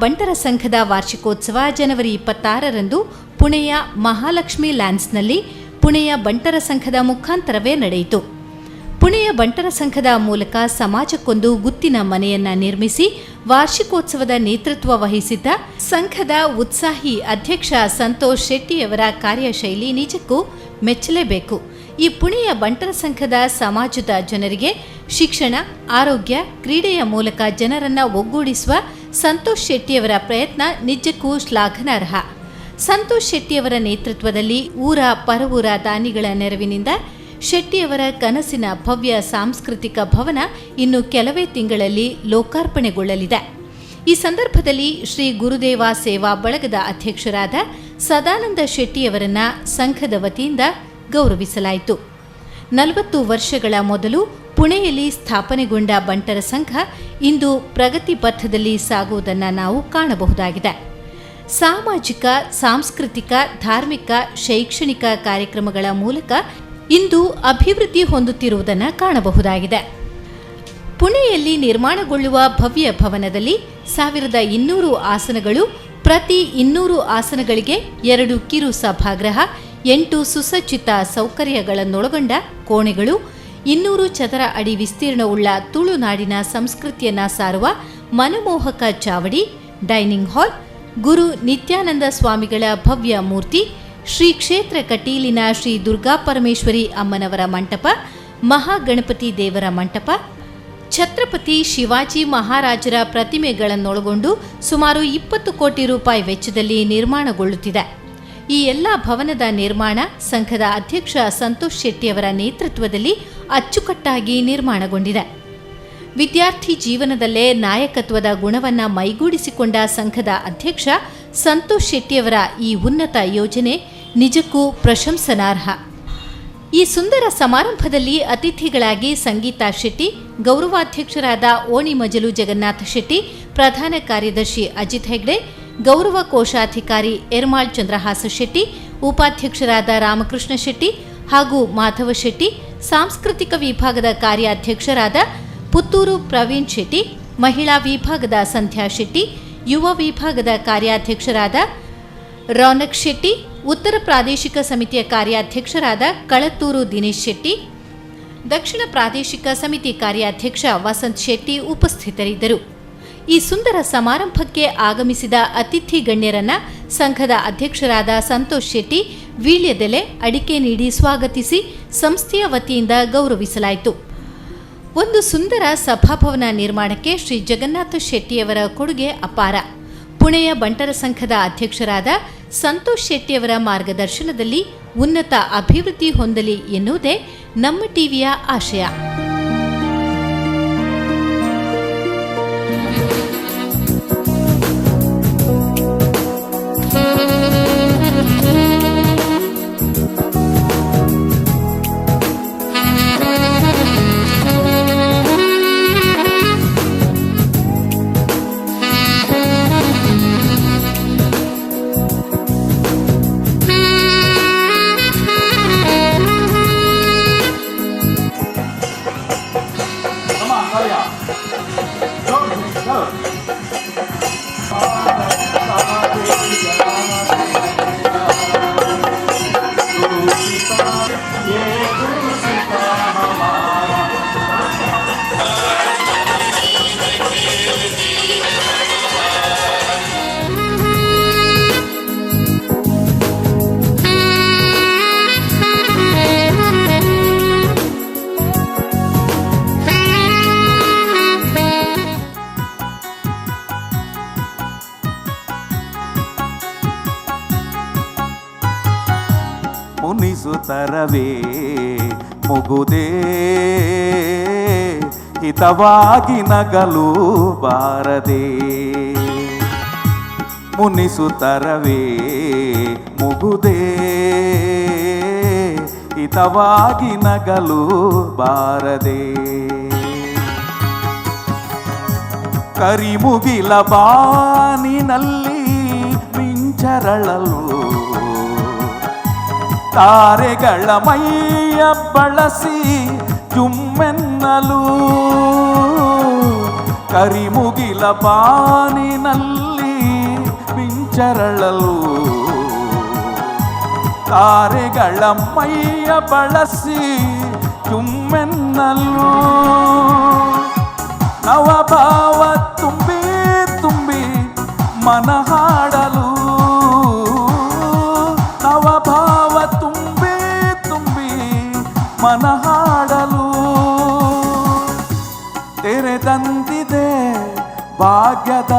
ಬಂಟರ ಸಂಘದ ವಾರ್ಷಿಕೋತ್ಸವ ಜನವರಿ 26ರಂದು ಪುಣೆಯ ಮಹಾಲಕ್ಷ್ಮಿ ಲ್ಯಾಂಡ್ಸ್ನಲ್ಲಿ ಪುಣೆಯ ಬಂಟರ ಸಂಘದ ಮುಖಾಂತರವೇ ನಡೆಯಿತು. ಪುಣೆಯ ಬಂಟರ ಸಂಘದ ಮೂಲಕ ಸಮಾಜಕ್ಕೊಂದು ಗುತ್ತಿನ ಮನೆಯನ್ನ ನಿರ್ಮಿಸಿ ವಾರ್ಷಿಕೋತ್ಸವದ ನೇತೃತ್ವ ವಹಿಸಿದ್ದ ಸಂಘದ ಉತ್ಸಾಹಿ ಅಧ್ಯಕ್ಷ ಸಂತೋಷ್ ಶೆಟ್ಟಿಯವರ ಕಾರ್ಯಶೈಲಿ ನಿಜಕ್ಕೂ ಮೆಚ್ಚಲೇಬೇಕು. ಈ ಪುಣೆಯ ಬಂಟರ ಸಂಘದ ಸಮಾಜದ ಜನರಿಗೆ ಶಿಕ್ಷಣ, ಆರೋಗ್ಯ, ಕ್ರೀಡೆಯ ಮೂಲಕ ಜನರನ್ನ ಒಗ್ಗೂಡಿಸುವ ಸಂತೋಷ್ ಶೆಟ್ಟಿಯವರ ಪ್ರಯತ್ನ ನಿಜಕ್ಕೂ ಶ್ಲಾಘನಾರ್ಹ. ಸಂತೋಷ್ ಶೆಟ್ಟಿಯವರ ನೇತೃತ್ವದಲ್ಲಿ ಊರ ಪರವೂರ ದಾನಿಗಳ ನೆರವಿನಿಂದ ಶೆಟ್ಟಿಯವರ ಕನಸಿನ ಭವ್ಯ ಸಾಂಸ್ಕೃತಿಕ ಭವನ ಇನ್ನು ಕೆಲವೇ ತಿಂಗಳಲ್ಲಿ ಲೋಕಾರ್ಪಣೆಗೊಳ್ಳಲಿದೆ. ಈ ಸಂದರ್ಭದಲ್ಲಿ ಶ್ರೀ ಗುರುದೇವ ಸೇವಾ ಬಳಗದ ಅಧ್ಯಕ್ಷರಾದ ಸದಾನಂದ ಶೆಟ್ಟಿಯವರನ್ನ ಸಂಘದ ವತಿಯಿಂದ ಗೌರವಿಸಲಾಯಿತು. 40 ವರ್ಷಗಳ ಮೊದಲು ಪುಣೆಯಲ್ಲಿ ಸ್ಥಾಪನೆಗೊಂಡ ಬಂಟರ ಸಂಘ ಇಂದು ಪ್ರಗತಿ ಪಥದಲ್ಲಿ ಸಾಗುವುದನ್ನು ನಾವು ಕಾಣಬಹುದಾಗಿದೆ. ಸಾಮಾಜಿಕ, ಸಾಂಸ್ಕೃತಿಕ, ಧಾರ್ಮಿಕ, ಶೈಕ್ಷಣಿಕ ಕಾರ್ಯಕ್ರಮಗಳ ಮೂಲಕ ಇಂದು ಅಭಿವೃದ್ಧಿ ಹೊಂದುತ್ತಿರುವುದನ್ನು ಕಾಣಬಹುದಾಗಿದೆ. ಪುಣೆಯಲ್ಲಿ ನಿರ್ಮಾಣಗೊಳ್ಳುವ ಭವ್ಯ ಭವನದಲ್ಲಿ 1200 ಆಸನಗಳು, ಪ್ರತಿ 200 ಆಸನಗಳಿಗೆ ಎರಡು ಕಿರು ಸಭಾಗೃಹ, ಎಂಟು ಸುಸಜ್ಜಿತ ಸೌಕರ್ಯಗಳನ್ನೊಳಗೊಂಡ ಕೋಣೆಗಳು, 200 ಚದರ ಅಡಿ ವಿಸ್ತೀರ್ಣವುಳ್ಳ ತುಳುನಾಡಿನ ಸಂಸ್ಕೃತಿಯನ್ನ ಸಾರುವ ಮನಮೋಹಕ ಚಾವಡಿ, ಡೈನಿಂಗ್ ಹಾಲ್, ಗುರು ನಿತ್ಯಾನಂದ ಸ್ವಾಮಿಗಳ ಭವ್ಯ ಮೂರ್ತಿ, ಶ್ರೀ ಕ್ಷೇತ್ರ ಕಟೀಲಿನ ಶ್ರೀ ದುರ್ಗಾ ಪರಮೇಶ್ವರಿ ಅಮ್ಮನವರ ಮಂಟಪ, ಮಹಾಗಣಪತಿ ದೇವರ ಮಂಟಪ, ಛತ್ರಪತಿ ಶಿವಾಜಿ ಮಹಾರಾಜರ ಪ್ರತಿಮೆಗಳನ್ನೊಳಗೊಂಡು ಸುಮಾರು 20 ಕೋಟಿ ರೂಪಾಯಿ ವೆಚ್ಚದಲ್ಲಿ ನಿರ್ಮಾಣಗೊಳ್ಳುತ್ತಿದೆ. ಈ ಎಲ್ಲ ಭವನದ ನಿರ್ಮಾಣ ಸಂಘದ ಅಧ್ಯಕ್ಷ ಸಂತೋಷ್ ಶೆಟ್ಟಿಯವರ ನೇತೃತ್ವದಲ್ಲಿ ಅಚ್ಚುಕಟ್ಟಾಗಿ ನಿರ್ಮಾಣಗೊಂಡಿದೆ. ವಿದ್ಯಾರ್ಥಿ ಜೀವನದಲ್ಲೇ ನಾಯಕತ್ವದ ಗುಣವನ್ನ ಮೈಗೂಡಿಸಿಕೊಂಡ ಸಂಘದ ಅಧ್ಯಕ್ಷ ಸಂತೋಷ್ ಶೆಟ್ಟಿಯವರ ಈ ಉನ್ನತ ಯೋಜನೆ ನಿಜಕ್ಕೂ ಪ್ರಶಂಸನಾರ್ಹ. ಈ ಸುಂದರ ಸಮಾರಂಭದಲ್ಲಿ ಅತಿಥಿಗಳಾಗಿ ಸಂಗೀತಾ ಶೆಟ್ಟಿ, ಗೌರವಾಧ್ಯಕ್ಷರಾದ ಓಣಿಮಜಲು ಜಗನ್ನಾಥ ಶೆಟ್ಟಿ, ಪ್ರಧಾನ ಕಾರ್ಯದರ್ಶಿ ಅಜಿತ್ ಹೆಗ್ಡೆ, ಗೌರವ ಕೋಶಾಧಿಕಾರಿ ಎರ್ಮಾಳ್ ಚಂದ್ರಹಾಸ ಶೆಟ್ಟಿ, ಉಪಾಧ್ಯಕ್ಷರಾದ ರಾಮಕೃಷ್ಣ ಶೆಟ್ಟಿ ಹಾಗೂ ಮಾಧವ ಶೆಟ್ಟಿ, ಸಾಂಸ್ಕೃತಿಕ ವಿಭಾಗದ ಕಾರ್ಯಾಧ್ಯಕ್ಷರಾದ ಪುತ್ತೂರು ಪ್ರವೀಣ್ ಶೆಟ್ಟಿ, ಮಹಿಳಾ ವಿಭಾಗದ ಸಂಧ್ಯಾ ಶೆಟ್ಟಿ, ಯುವ ವಿಭಾಗದ ಕಾರ್ಯಾಧ್ಯಕ್ಷರಾದ ರೌನಕ್ ಶೆಟ್ಟಿ, ಉತ್ತರ ಪ್ರಾದೇಶಿಕ ಸಮಿತಿಯ ಕಾರ್ಯಾಧ್ಯಕ್ಷರಾದ ಕಳತ್ತೂರು ದಿನೇಶ್ ಶೆಟ್ಟಿ, ದಕ್ಷಿಣ ಪ್ರಾದೇಶಿಕ ಸಮಿತಿ ಕಾರ್ಯಾಧ್ಯಕ್ಷ ವಸಂತ್ ಶೆಟ್ಟಿ ಉಪಸ್ಥಿತರಿದ್ದರು. ಈ ಸುಂದರ ಸಮಾರಂಭಕ್ಕೆ ಆಗಮಿಸಿದ ಅತಿಥಿ ಗಣ್ಯರನ್ನ ಸಂಘದ ಅಧ್ಯಕ್ಷರಾದ ಸಂತೋಷ್ ಶೆಟ್ಟಿ ವೀಳ್ಯದೆಲೆ, ಅಡಿಕೆ ನೀಡಿ ಸ್ವಾಗತಿಸಿ ಸಂಸ್ಥೆಯ ವತಿಯಿಂದ ಗೌರವಿಸಲಾಯಿತು. ಒಂದು ಸುಂದರ ಸಭಾಭವನ ನಿರ್ಮಾಣಕ್ಕೆ ಶ್ರೀ ಜಗನ್ನಾಥ ಶೆಟ್ಟಿಯವರ ಕೊಡುಗೆ ಅಪಾರ. ಪುಣೆಯ ಬಂಟರ ಸಂಘದ ಅಧ್ಯಕ್ಷರಾದ ಸಂತೋಷ್ ಶೆಟ್ಟಿಯವರ ಮಾರ್ಗದರ್ಶನದಲ್ಲಿ ಉನ್ನತ ಅಭಿವೃದ್ಧಿ ಹೊಂದಲಿ ಎನ್ನುವುದೇ ನಮ್ಮ ಟಿವಿಯ ಆಶಯ. Come on, hurry up. Go, go. ಮುನಿಸುತ್ತರವೇ ಮುಗುದೇ, ಹಿತವಾಗಿ ನಗಲು ಬಾರದೆ. ಮುನಿಸುತ್ತರವೇ ಮುಗುದೇ, ಹಿತವಾಗಿ ನಗಲು ಬಾರದೆ. ಕರಿಮುಗಿಲ ಬಾನಿನಲ್ಲಿ ಮಿಂಚರಳಲು, ತಾರೆಗಳ ಮೈಯ ಬಳಸಿ ಜುಮ್ಮೆನ್ನಲು. ಕರಿಮುಗಿಲ ಬಾನಿನಲ್ಲಿ ಮಿಂಚರಳಲು ತಾರೆಗಳ ಮೈಯ ಬಳಸಿ ಚುಮ್ಮೆನ್ನಲು ನವಭಾವ ತುಂಬಿ ತುಂಬಿ ಮನ ಹಾಡಲು ನವಭಾವ ತುಂಬಿ ತುಂಬಿ ಮನ ಹಾಡಲು ತೆರೆದಂತಿದೆ ಭಾಗ್ಯದ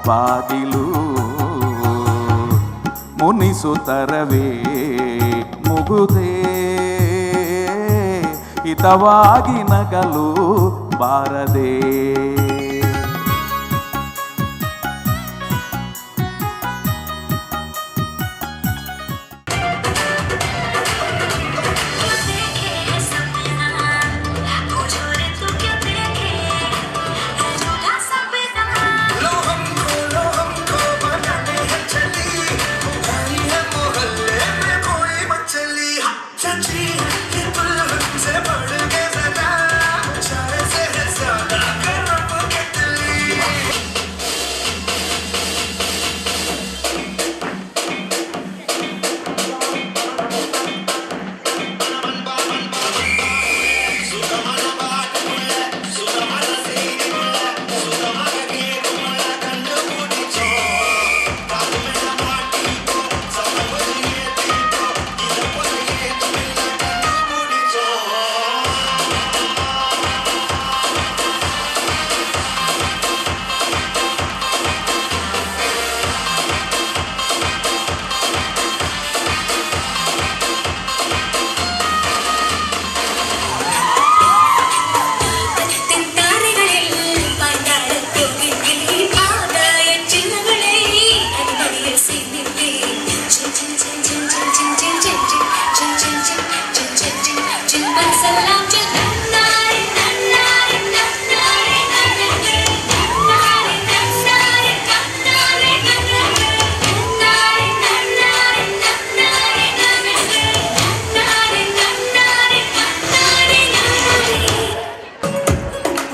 ಬಾಗಿಲು ಮುನಿಸುತ್ತರವೇ ಮುಗುದೇ ಹಿತವಾಗಿ ನಗಲು ಬಾರದೆ.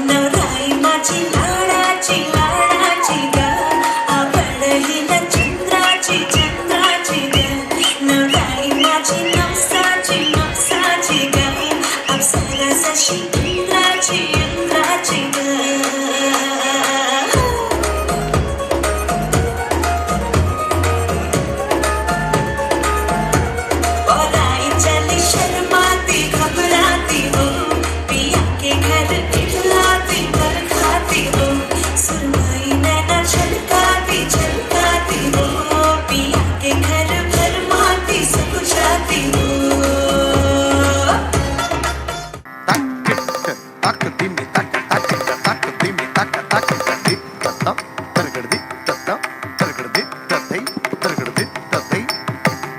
नवराई माझी लाडाची लाडाची ग, आवडली ना चंद्राची चंद्राची ग. नवराई माझी नवसाची नवसाची ग, अप्सरा जशी इंद्राची इंद्राची ग. और आई चली शर्माती घबराती हो, पिया के घर इठलाती पर खाती हो. सुरमई नैना छलकाती छलकाती हो, पिया के घर भरमाती सकुचाती हो. ತಕ್ ತಿಮ್ಮಿ ತಕ್ಕ ತಕ್ಕ ತಕ್ ತಿಮ್ಮಿ ತಕ್ಕ ತಕ್ಕ the ತತ್ತ ತರಗಡದಿ ತತ್ತ ತರಗಡದಿ ತತ್ತೈ ತರಗಡದಿ ತತ್ತೈ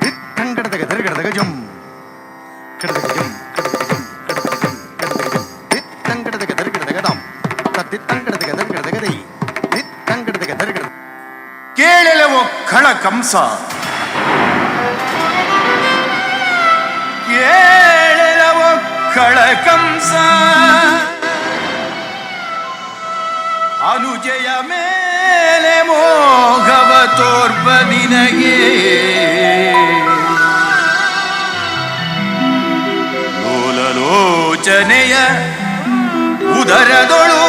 the ತಂಗಡದಗ ತರಗಡದಗ ಜಂ ಕಡದಗ ಜಂ ಕಡದಗ ಜಂ ಕಡದಗ ಜಂ ಕಡದಗ ಜಂ the ತಂಗಡದಗ ತರಗಡದಗ ದಂ ತತ್ತಿ ತಂಗಡದಗ ತರಗಡದಗ ದೈ the ತಂಗಡದಗ ತರಗಡ. ಕೇಳೆಲವೋ ಕಳ ಕಂಸ, ಕೇಳೆಲವೋ ಕಳ ಕಂಸ, ಅನುಜಯ ಮೇಲೆ ಮೋಘವ ತೋರ್ಪ ನಿನಗೆ. ಲೋಲಲೋಚನೆಯ ಉದರದೊಳು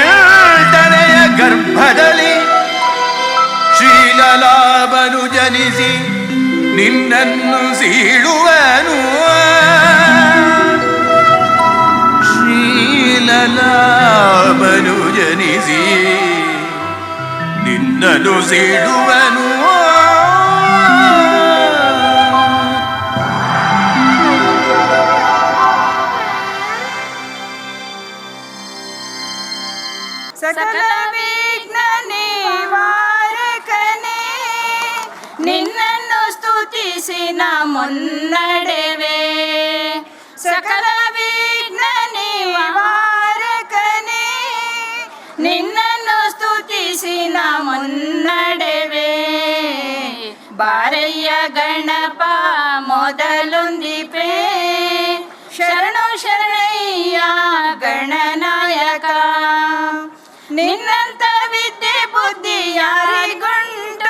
ಎಂಟನೆಯ ಗರ್ಭದಲ್ಲಿ ಶ್ರೀಲಲಾಭನು ಜನಿಸಿ ನಿನ್ನನ್ನು ಸೀಳುವನು. ಶ್ರೀಲಲಾಭನು ಜನಿಸಿ ನಿನ್ನನ್ನು ಸೀಳುವನು. ಸಕಲ ವಿಘ್ನ ನಿವಾರಕನೇ, ನಿನ್ನನ್ನು ಸ್ತುತಿಸಿ ನಾ ಮುನ್ನಡೆವೆ. ಸಕಲ ವಿಘ್ನ ನಿವಾರಕನೇ, ನಿನ್ನನ್ನು ಸ್ತುತಿಸಿ ನಾ ಮುನ್ನಡೆವೆ. ಬಾರಯ್ಯ ಗಣಪ ಮೊದಲುಂದಿಪೇ, ಶರಣು ಶರಣಯ್ಯ ಗಣನಾಯಕ. ನಿನ್ನಂತ ವಿದ್ಯೆ ಬುದ್ಧಿ ಯಾರಿಗುಂಟು?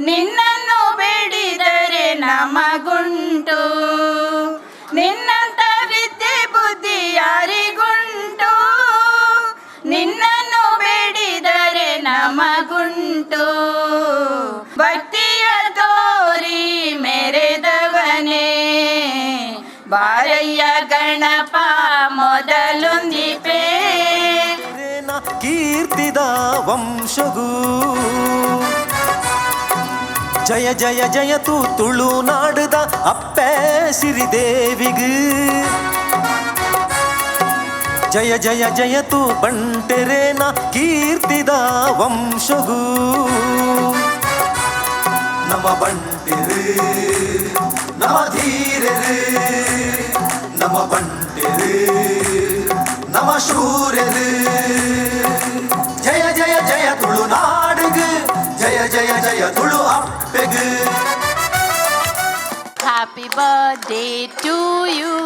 ನಿನ್ನನ್ನು ಬೇಡಿದರೆ ನಮಗುಂಟು, ನಿನ್ನಂತ ವಿದ್ಯೆ ಬುದ್ಧಿ ಯಾರಿಗುಂಟು, ನಿನ್ನನ್ನು ಬೇಡಿದರೆ ನಮಗುಂಟು. ಭಕ್ತಿಯ ತೋರಿ ಮೆರೆದವನೇ ಬಾರಯ್ಯ ಗಣಪ ಮೊದಲುಂದಿಪೇ. ಕೀರ್ತಿದ ವಂಶಗೂ ಜಯ ಜಯ ಜಯತು ತುಳುನಾಡುದ ಅಪ್ಪೆ ಸಿರಿದೇವಿಗೂ, ಜಯ ಜಯ ಜಯತು ಬಂಟೆರೇನ ಕೀರ್ತಿದ ವಂಶಗೂ. ನಮ್ಮ ಬಂಟೆರು ನಮ್ಮ ಧೀರರು, ನಮ್ಮ ಬಂಟೆರು ನಮ್ಮ ಶೂರರು. ಜಯ ಜಯ ಜಯ ತುಳುನಾಡುಗು, ಜಯ ಜಯ ಜಯ Tulu ಅಪ್ಪೆಗು. Happy birthday to you,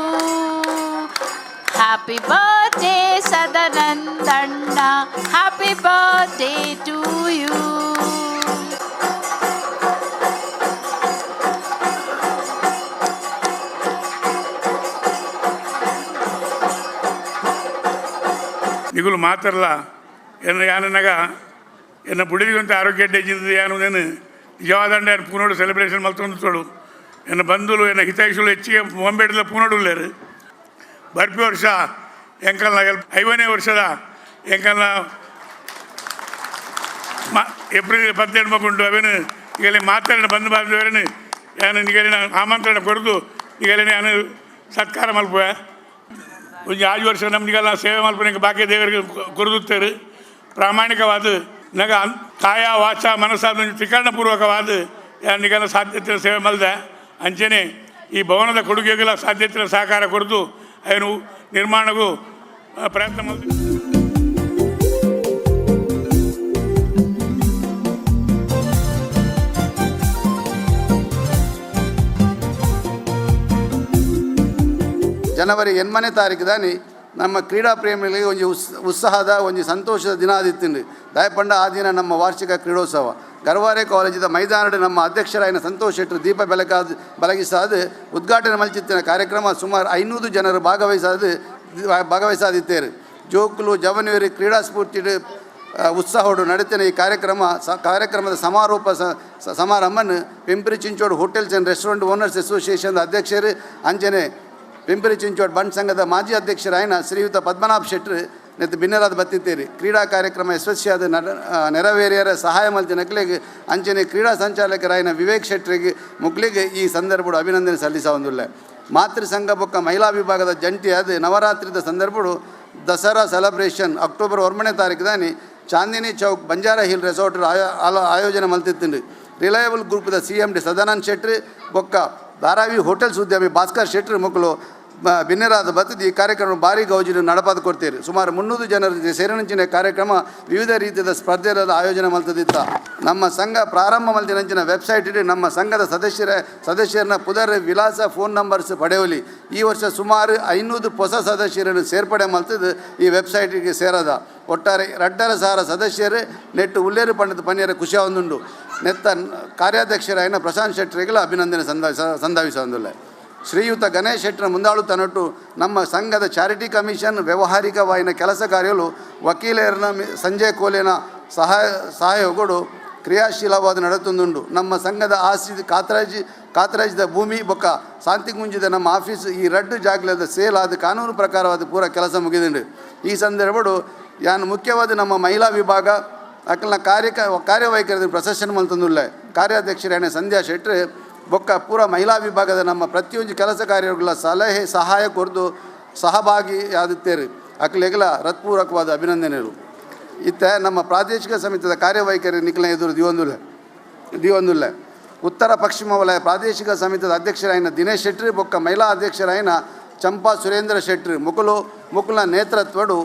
happy birthday ಸದಾನಂದಣ್ಣ, happy birthday to you. ನಿಗುಲು ಮಾತ್ರಲ್ಲ ಎನ್ನ ಯಾನನಾಗ ಎನ್ನ ಬುಡಿದಿಗಂತ ಆರೋಗ್ಯ ಡೇಜಿಂದ ಯಾನು ನಿಜವಾದಂಡ ಯಾನು ಪೂನೋಡು ಸೆಲೆಬ್ರೇಷನ್ ಮಲ್ತೊಂದು ಎನ್ನ ಬಂಧುಲು ಎನ್ನ ಹಿತೈಷಿಗಳು ಹೆಚ್ಚಿಗೆ ಬಾಂಬೆಡ್ಲ ಪೂನೋಡು ಬರ್ಪಿ ವರ್ಷ ಎಂಕಲ್ನ 50ನೇ ವರ್ಷದ ಎಂಕಲ್ನ ಏಪ್ರಿಲ್ 18 ಮಗುಂಡು ಅವೇನು ಈಗಲೇ ಮಾತಾಡಿನ ಬಂದು ಬಾಂಧವರೇನು ಯಾನು ನಿಗಲಿನ ಆಮಂತ್ರಣ ಕೊರದು ಈಗಲೇ ನಾನು ಸತ್ಕಾರ ಮಲ್ಪುವೆ. ಒಂಜಿ ಆಜು ವರ್ಷ ನಮಗೆಲ್ಲ ಸೇವೆ ಮಲ್ಪನಿಗೆ ಬಾಕಿ ದೇವರಿಗೆ ಕೊರದುತ್ತೇರು. ಪ್ರಾಮಾಣಿಕವಾದ ನಗ ಕಾಯ ವಾಚ ಮನಸ್ಸಾದ ಒಂಜಿ ತ್ರಿಕರಣಪೂರ್ವಕವಾದ ನಿಗಲ ಸಾಧ್ಯತೆ ಸೇವೆ ಮಲ್ದೆ ಅಂಚನೆ ಈ ಭವನದ ಕೊಡುಗೆಗಳ ಸಾಧ್ಯತೆ ಸಹಕಾರ ಕೊರದು ಏನು ನಿರ್ಮಾಣಗೂ ಪ್ರಯತ್ನ ಮಲ್ದೆ. ಜನವರಿ 8ನೇ ತಾರೀಕು ದಾನಿ ನಮ್ಮ ಕ್ರೀಡಾ ಪ್ರೇಮಿಗಳಿಗೆ ಒಂಜಿ ಉತ್ಸಾಹದ ಒಂಜಿ ಸಂತೋಷದ ದಿನ ಆದಿತ್ತಿಂಡು. ದಯಪಂಡ ಆ ದಿನ ನಮ್ಮ ವಾರ್ಷಿಕ ಕ್ರೀಡೋತ್ಸವ ಗರ್ವಾರೆ ಕಾಲೇಜಿದ ಮೈದಾನದ ನಮ್ಮ ಅಧ್ಯಕ್ಷರಾಯಿನ ಸಂತೋಷ್ ಶೆಟ್ಟರು ದೀಪ ಬೆಳಗಿಸಾದ ಉದ್ಘಾಟನೆ ಮಲ್ಚಿತ್ತಿನ ಕಾರ್ಯಕ್ರಮ ಸುಮಾರು 500 ಜನರು ಭಾಗವಹಿಸಾದಿತ್ತೇರು. ಜೋಕುಲು ಜವನಿಯರು ಕ್ರೀಡಾ ಸ್ಫೂರ್ತಿ ಉತ್ಸಾಹೋಡು ನಡೆತಿನ ಈ ಕಾರ್ಯಕ್ರಮದ ಸಮಾರೋಪ ಸಮಾರಂಭನ Pimpri Chinchwad hotels and restaurant owners association ಅಧ್ಯಕ್ಷರು ಅಂಜನೆ ಪಿಂಪ್ರಿ ಚಿಂಚೋಡ್ ಬಂಟ್ ಸಂಘದ ಮಾಜಿ ಅಧ್ಯಕ್ಷರಾಯನ ಶ್ರೀಯುತ ಪದ್ಮನಾಭ ಶೆಟ್ಟರು ನೆತ್ತು ಬಿನ್ನರಾದ ಬತ್ತಿತ್ತೀರಿ. ಕ್ರೀಡಾ ಕಾರ್ಯಕ್ರಮ ಯಶಸ್ವಿಯಾದ ನೆರವೇರಿಯರ ಸಹಾಯ ಮಲ್ತಿನಕ್ಲೆಗ್ ಅಂಚನೆ ಕ್ರೀಡಾ ಸಂಚಾಲಕರಾಯನ ವಿವೇಕ್ ಶೆಟ್ಟರಿಗೆ ಮುಕ್ಲಿಗೆ ಈ ಸಂದರ್ಭಡು ಅಭಿನಂದನೆ ಸಲ್ಲಿಸ. ಮಾತೃ ಸಂಘ ಬೊಕ್ಕ ಮಹಿಳಾ ವಿಭಾಗದ ಜಂಟಿಯಾದ ನವರಾತ್ರಿದ ಸಂದರ್ಭಡು ದಸರಾ ಸೆಲೆಬ್ರೇಷನ್ ಅಕ್ಟೋಬರ್ 1ನೇ ತಾರೀಕು ದಾನಿ ಚಾಂದಿನಿ ಚೌಕ್ ಬಂಜಾರಾ ಹಿಲ್ ರೆಸಾರ್ಟ್ ಆಯೋಜನೆ ಮಲ್ತಿತ್ತಿಂಡು. ರಿಲಯಬಲ್ ಗ್ರೂಪ್ದ CMD Sadananda Shetty ಬೊಕ್ಕ ಧಾರಾವಿ ಹೋಟೆಲ್ಸ್ ಉದ್ಯಮಿ ಭಾಸ್ಕರ್ ಶೆಟ್ಟರು ಮಕ್ಕಳು ಬಿನ್ನೆರಾದ ಬತ್ತದ ಈ ಕಾರ್ಯಕ್ರಮ ಭಾರಿ ಗೌಜಿನ ನಡಪಾದ ಕೊಡ್ತೀರಿ. ಸುಮಾರು 300 ಜನರ ಸೇರಿನಂಚಿನ ಕಾರ್ಯಕ್ರಮ ವಿವಿಧ ರೀತಿಯ ಸ್ಪರ್ಧೆಗಳ ಆಯೋಜನೆ ಮಲ್ತದಿತ್ತ. ನಮ್ಮ ಸಂಘ ಪ್ರಾರಂಭ ಮಲ್ತಿನಂಚಿನ ವೆಬ್ಸೈಟ್ ಇಡಿ ನಮ್ಮ ಸಂಘದ ಸದಸ್ಯರನ್ನ ಪುದರ್ ವಿಳಾಸ ಫೋನ್ ನಂಬರ್ಸ್ ಪಡೆಯಲಿ. ಈ ವರ್ಷ ಸುಮಾರು 500 ಹೊಸ ಸದಸ್ಯರನ್ನು ಸೇರ್ಪಡೆ ಮಲ್ತದ್ದು ಈ ವೆಬ್ಸೈಟಿಗೆ ಸೇರದ. ಒಟ್ಟಾರೆ 2,500 ಸದಸ್ಯರು ನೆಟ್ಟು ಉಲ್ಲೇರು ಪಂಡದ ಪನ್ನಿಯರ ಖುಷಿಯಾವೊಂದುಂಡು. ನೆತ್ತ ಕಾರ್ಯಾಧ್ಯಕ್ಷರಾಯನ ಪ್ರಶಾಂತ್ ಶೆಟ್ಟರಿಗೆಲ್ಲ ಅಭಿನಂದನೆ ಸಂದಾವಿಸೊಂದುಲ್ಲ. ಶ್ರೀಯುತ ಗಣೇಶ್ ಶೆಟ್ಟರ ಮುಂದಾಳುತನಟ್ಟು ನಮ್ಮ ಸಂಘದ ಚಾರಿಟಿ ಕಮಿಷನ್ ವ್ಯವಹಾರಿಕವಾಯಿನ ಕೆಲಸ ಕಾರ್ಯಗಳು ವಕೀಲರನ ಸಂಜಯ್ ಕೋಲೆನ ಸಹಾಯಗಳು ಕ್ರಿಯಾಶೀಲವಾದ ನಡೆತುಂದುಂಡು. ನಮ್ಮ ಸಂಘದ ಆಸ್ತಿ ಕಾತ್ರಾಜಿದ ಭೂಮಿ ಬೊಕ್ಕ ಶಾಂತಿಗುಂಜಿದ ನಮ್ಮ ಆಫೀಸ್ ಈ ರಡ್ಡು ಜಾಗಲದ ಸೇಲ್ ಆದ ಕಾನೂನು ಪ್ರಕಾರವಾದ ಪೂರ ಕೆಲಸ ಮುಗಿದುಂಡು. ಈ ಸಂದರ್ಭಡು ಯಾನು ಮುಖ್ಯವಾದ ನಮ್ಮ ಮಹಿಳಾ ವಿಭಾಗ ಅಕಲ್ನ ಕಾರ್ಯವೈಖರಿ ಪ್ರಶಸ್ತಿ ಮಲ್ತಂದುಲ್ಲ. ಕಾರ್ಯಾಧ್ಯಕ್ಷರಾಯಣ ಸಂಧ್ಯಾ ಶೆಟ್ಟರು ಬೊಕ್ಕ ಪೂರ ಮಹಿಳಾ ವಿಭಾಗದ ನಮ್ಮ ಪ್ರತಿಯೊಂದು ಕೆಲಸ ಕಾರ್ಯಗಳ ಸಲಹೆ ಸಹಾಯ ಕೊರದು ಸಹಭಾಗಿಯಾಗುತ್ತೇವೆ. ಅಕ್ಲೆಗಲ ಹೃತ್ಪೂರ್ವಕವಾದ ಅಭಿನಂದನೆಗಳು. ಇತ್ತ ನಮ್ಮ ಪ್ರಾದೇಶಿಕ ಸಮಿತಿಯ ಕಾರ್ಯವೈಖರಿ ನಿಖಲ ಎದುರು ದಿವೊಂದುಲ್ಲ. ಉತ್ತರ ಪಶ್ಚಿಮ ವಲಯ ಪ್ರಾದೇಶಿಕ ಸಮಿತಿಯ ಅಧ್ಯಕ್ಷರಾಯನ ದಿನೇಶ್ ಶೆಟ್ಟರು ಬೊಕ್ಕ ಮಹಿಳಾ ಅಧ್ಯಕ್ಷರಾಯನ ಚಂಪಾ ಸುರೇಂದ್ರ ಶೆಟ್ಟರು ಮುಕುಲ ನೇತೃತ್ವಡು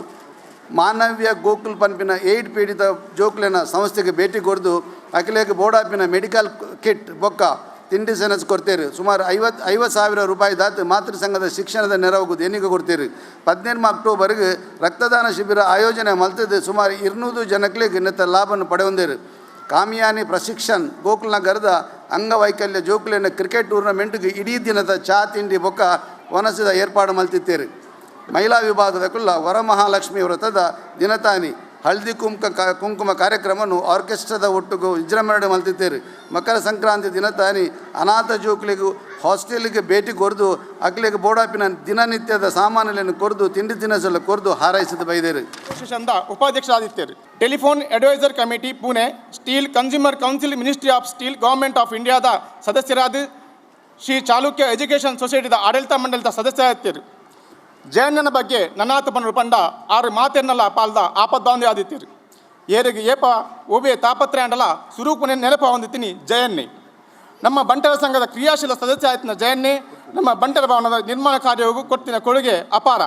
ಮಾನವ್ಯ ಗೋಕುಲ್ ಪನ್ಪಿನ 8 ಪೀಡಿತ ಜೋಕುಲಿನ ಸಂಸ್ಥೆಗೆ ಭೇಟಿ ಕೊಡ್ದು ಅಖಿಲೇಗೆ ಬೋಡಾಪಿನ ಮೆಡಿಕಲ್ ಕಿಟ್ ಬೊಕ್ಕ ತಿಂಡಿ ಸೆನಸ್ ಕೊಡ್ತೇರು. ಸುಮಾರು 50,000 ರೂಪಾಯಿ ದಾತು ಮಾತೃ ಸಂಘದ ಶಿಕ್ಷಣದ ನೆರವು ದೇಣಿಗೆ ಕೊಡ್ತೇರು. 18 ಅಕ್ಟೋಬರ್ಗೆ ರಕ್ತದಾನ ಶಿಬಿರ ಆಯೋಜನೆ ಮಲ್ತದ್ದು ಸುಮಾರು 200 ಜನಕ್ಕೆ ನೆತ್ತ ಲಾಭವನ್ನು ಪಡೆಯೊಂದೇರು. ಕಾಮಿಯಾನಿ ಪ್ರಶಿಕ್ಷಣ್ ಗೋಕುಲ್ನಗರದ ಅಂಗವೈಕಲ್ಯ ಜೋಕುಲಿನ ಕ್ರಿಕೆಟ್ ಟೂರ್ನಮೆಂಟ್ಗೆ ಇಡೀ ದಿನದ ಚಾ ತಿಂಡಿ ಬೊಕ್ಕ ವನಸದ ಏರ್ಪಾಡು ಮಲ್ತಿತ್ತೇರು. ಮಹಿಳಾ ವಿಭಾಗದ ಕುಲ್ಲ ವರಮಹಾಲಕ್ಷ್ಮಿ ವ್ರತದ ದಿನತಾನಿ ಹಳದಿ ಕುಂಕುಮ ಕಾರ್ಯಕ್ರಮವನ್ನು ಆರ್ಕೆಸ್ಟ್ರಾದ ಒಟ್ಟುಗು ವಿಜೃಂಭಣೆ ಮಲ್ತಿತ್ತೇರು. ಮಕರ ಸಂಕ್ರಾಂತಿ ದಿನತಾನಿ ಅನಾಥ ಜೋಕುಲಿಗೂ ಹಾಸ್ಟೆಲ್ಗೆ ಭೇಟಿ ಕೊರ್ದು ಅಕ್ಲಿಗೆ ಬೋಡಾಪಿನ ದಿನನಿತ್ಯದ ಸಾಮಾನುಗಳನ್ನು ಕೊರ್ದು ತಿಂಡಿ ತಿನಸೆಲ್ಲ ಕೊರ್ದು ಹಾರೈಸಿದ ಬೈದೇರು. ಅಸೋಸಿಯೇಷನ್ದ ಉಪಾಧ್ಯಕ್ಷರಾದಿತ್ತೇರು. Telephone advisor committee, Pune steel consumer council, ministry of steel, government of ಇಂಡಿಯಾದ ಸದಸ್ಯರಾದ ಶ್ರೀ ಚಾಲುಕ್ಯ ಎಜುಕೇಷನ್ ಸೊಸೈಟಿದ ಆಡಳಿತ ಮಂಡಳಿದ ಸದಸ್ಯರಾಗಿತ್ತೇರು. ಜಯಣ್ಣನ ಬಗ್ಗೆ ನನ್ನಾತ ಪಂಡ ಪಂಡ ಆರು ಮಾತೆನ್ನಲ್ಲ ಪಾಲ್ದ ಆಪದ್ದಾಂದಿ ಆದಿತ್ತೀರು. ಏರಿಗೆ ಏಪ ಒಬೆ ತಾಪತ್ರೆ ಅಂಡಲ ಸುರೂಪನೆ ನೆನಪ ಹೊಂದಿತ್ತೀನಿ ಜಯನ್ನೇ. ನಮ್ಮ ಬಂಟರ ಸಂಘದ ಕ್ರಿಯಾಶೀಲ ಸದಸ್ಯ ಆಯ್ತಿನ ಜಯನ್ನೇ ನಮ್ಮ ಬಂಟರ ಭವನದ ನಿರ್ಮಾಣ ಕಾರ್ಯವು ಕೊಟ್ಟಿನ ಕೊಡುಗೆ ಅಪಾರ.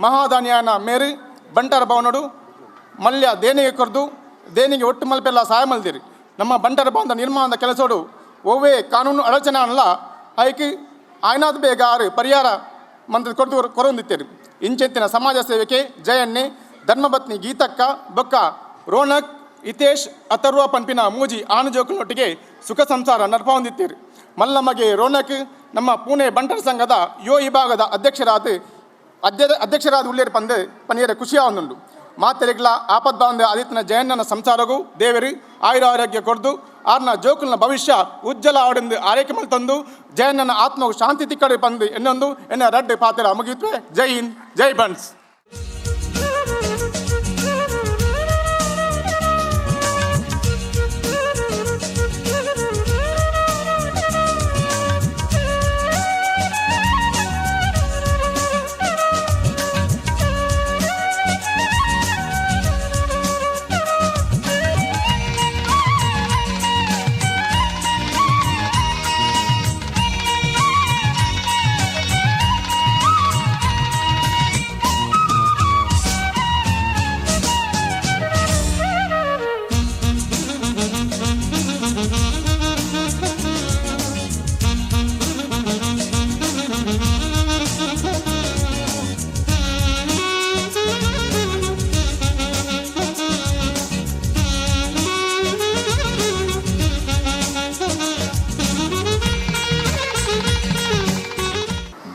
ಮಹಾದಾನಿಯಾನ ಮೇರು ಬಂಟರ ಭವನಡು ಮಲ್ಯ ದೇಣಿಗೆ ಕೊರ್ದು ದೇಣಿಗೆ ಒಟ್ಟು ಮಲ್ಪೆಲ್ಲ ಸಹಾಯ ಮಲ್ದಿರಿ. ನಮ್ಮ ಬಂಟರ ಭವನದ ನಿರ್ಮಾಣದ ಕೆಲಸೋಡು ಒವ್ವೇ ಕಾನೂನು ಅಡಚಣೆ ಅಲ್ಲ ಐಕ್ ಆಯ್ನಾದ ಬೇಗ ಆರು ಪರಿಹಾರ ಮಂತ್ರ ಕೊರ್ದು ಕೊರೊಂದಿತ್ತೇರು. ಇಂಚೆತ್ತಿನ ಸಮಾಜ ಸೇವೆಗೆ ಜಯನ್ನೇ ಧರ್ಮಪತ್ನಿ ಗೀತಕ್ಕ ಬೊಕ್ಕ ರೋಣಕ್ ಹಿತೇಶ್ ಅಥರ್ವ ಪಂಪಿನ ಮೂಜಿ ಆನುಜೋಕುನೊಟ್ಟಿಗೆ ಸುಖ ಸಂಸಾರ ನಡ್ಪೊಂದಿತ್ತೀರು. ಮಲ್ಲಮಗೆ ರೋಣಕ್ ನಮ್ಮ ಪುಣೆ ಬಂಟರ ಸಂಘದ ಯುವ ವಿಭಾಗದ ಅಧ್ಯಕ್ಷರಾದ ಉಳ್ಳೇರು ಪಂದು ಪನಿಯರ ಖುಷಿಯಾವೊಂದುಂಡು. ಮಾತೆರೆಗ್ಲ ಆಪದ್ಬಾಂಧ ಆದಿತ್ಯನ ಜಯಣ್ಣನ ಸಂಸಾರಗೂ ದೇವರು ಆಯುರ ಆರೋಗ್ಯ ಕೊರ್ದು ಆರ್ನ ಜೋಕುಲ್ನ ಭವಿಷ್ಯ ಉಜ್ವಲ ಆವಡೆಂದು ಆರೈಕೆ ಮಲ್ತಂದು ಜಯಣ್ಣನ ಆತ್ಮವು ಶಾಂತಿ ತಿಕ್ಕಡೆ ಪಂದು ಎನ್ನೊಂದು ಎನ್ನ ರಡ್ಡು ಪಾತ್ರ ಮುಗಿಯುತ್ತವೆ. ಜೈ ಹಿಂದ್, ಜೈ ಬಂಟ್ಸ್.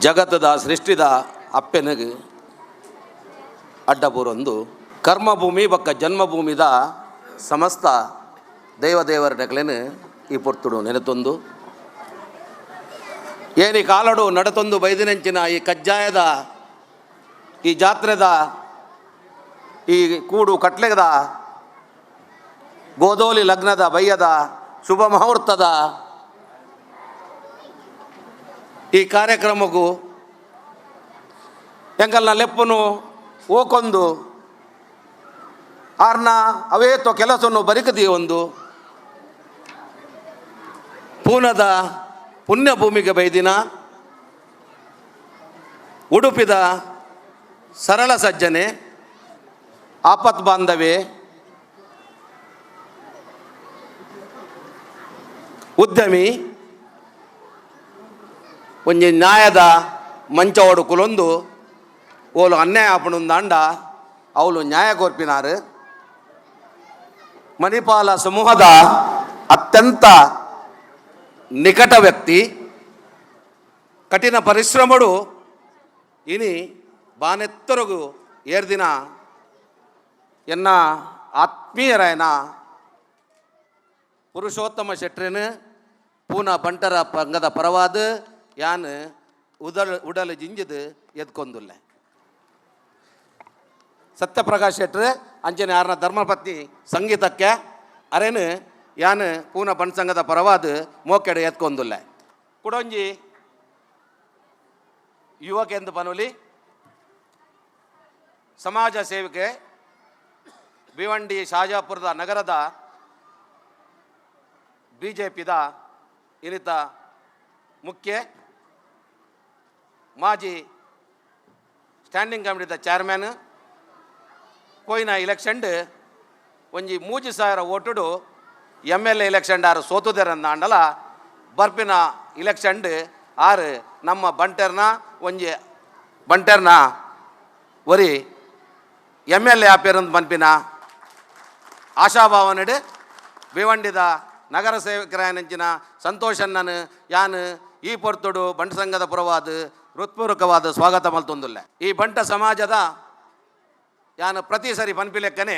ಜಗತ್ತದ ಸೃಷ್ಟಿದ ಅಪ್ಪೆನಗ್ ಅಡ್ಡಪೂರೊಂದು ಕರ್ಮಭೂಮಿ ಬೊಕ್ಕ ಜನ್ಮಭೂಮಿದ ಸಮಸ್ತ ದೈವದೇವರ ನಕಲೇನು ಈ ಪೊರ್ತುಡು ನೆನೆತೊಂದು ಏನಿ ಕಾಲಡು ನಡತೊಂದು ಬೈದಿನೆಂಚಿನ ಈ ಕಜ್ಜಾಯದ ಈ ಜಾತ್ರೆದ ಈ ಕೂಡು ಕಟ್ಲೆಗದ ಗೋದೋಲಿ ಲಗ್ನದ ಬಯ್ಯದ ಶುಭ ಮುಹೂರ್ತದ ಈ ಕಾರ್ಯಕ್ರಮಕ್ಕೂ ಎಂಕಲ್ನ ಲೆಪ್ಪನು ಓಕೊಂದು ಆರ್ನ ಅವೇತೋ ಕೆಲಸವನ್ನು ಬರಿಕದಿ ಒಂದು ಪೂನದ ಪುಣ್ಯಭೂಮಿಗೆ ಬೈದಿನ ಉಡುಪಿದ ಸರಳ ಸಜ್ಜನೆ ಆಪತ್ ಬಾಂಧವೆ ಉದ್ಯಮಿ ಒಂಜಿ ನ್ಯಾಯದ ಮಂಚ ಒಡುಕುಲೊಂದು ಓಲು ಅನ್ಯಾಯ ಆಪಣೊಂದಾಂಡ ಅವಳು ನ್ಯಾಯ ಕೋರ್ಪಿನಾರು. ಮಣಿಪಾಲ ಸಮೂಹದ ಅತ್ಯಂತ ನಿಕಟ ವ್ಯಕ್ತಿ, ಕಠಿಣ ಪರಿಶ್ರಮಡು ಇನಿ ಬಾನೆತ್ತರಗು ಏರ್ದಿನ ಎನ್ನ ಆತ್ಮೀಯರಾಯನ ಪುರುಷೋತ್ತಮ ಶೆಟ್ರಿನ ಪೂನಾ ಬಂಟರ ಪಂಗದ ಪರವಾದ ಯಾನ್ ಉದಲ್ ಉಡಲು ಜಿಂಜಿದು ಎದ್ಕೊಂದುಲ್ಲೆ. ಸತ್ಯಪ್ರಕಾಶ್ ಶೆಟ್ರು ಅಂಚನೆ ಯಾರನ ಧರ್ಮಪತ್ನಿ ಸಂಗೀತಕ್ಕೆ ಅರೇನು ಯಾನ್ ಪೂನಾ ಬಂಟ್ ಸಂಘದ ಪರವಾದ ಮೋಕೆಡೆ ಎತ್ಕೊಂದುಲ್ಲೆ. ಕುಡೊಂಜಿ ಯುವಕೆಂದು ಪನುಲಿ ಸಮಾಜ ಸೇವಿಕೆ ಭಿವಂಡಿ ಶಾಜಾಪುರದ ನಗರದ ಬಿ ಜೆ ಪಿದ ಇನಿತ ಮುಖ್ಯ ಮಾಜಿ ಸ್ಟ್ಯಾಂಡಿಂಗ್ ಕಮಿಟಿದ ಚೇರ್ಮ್ಯಾನ್ ಪೋಯಿನ ಇಲೆಕ್ಷನ್ಡ್ ಒಂಜಿ 3,000 ಓಟುಡು ಎಮ್ ಎಲ್ ಎ ಇಲೆಕ್ಷನ್ ಆರು ಸೋತುದೆರಂದಾಂಡಲ ಬರ್ಪಿನ ಇಲೆಕ್ಷನ್ಡ್ ಆರು ನಮ್ಮ ಬಂಟರ್ನ ಒಂಜಿ ಬಂಟರ್ನ ಒರಿ ಎಮ್ ಎಲ್ ಎ ಆಪೇರಂದು ಪನ್ಪಿನ ಆಶಾಭಾವನೆಡು ಭಿವಂಡಿದ ನಗರ ಸೇವಕರಾಯನಂಚಿನ ಸಂತೋಷಣ್ಣನು ಯಾನ್ ಈ ಪೊರ್ತುಡು ಬಂಟ ಸಂಘದ ಪುರವಾದ ಹೃತ್ಪೂರ್ವಕವಾದ ಸ್ವಾಗತ ಮಲ್ತೊಂದುಲ್ಲ. ಈ ಬಂಟ ಸಮಾಜದ ಯಾನು ಪ್ರತಿ ಸರಿ ಪನ್ಪಿಲೆಕ್ಕನೆ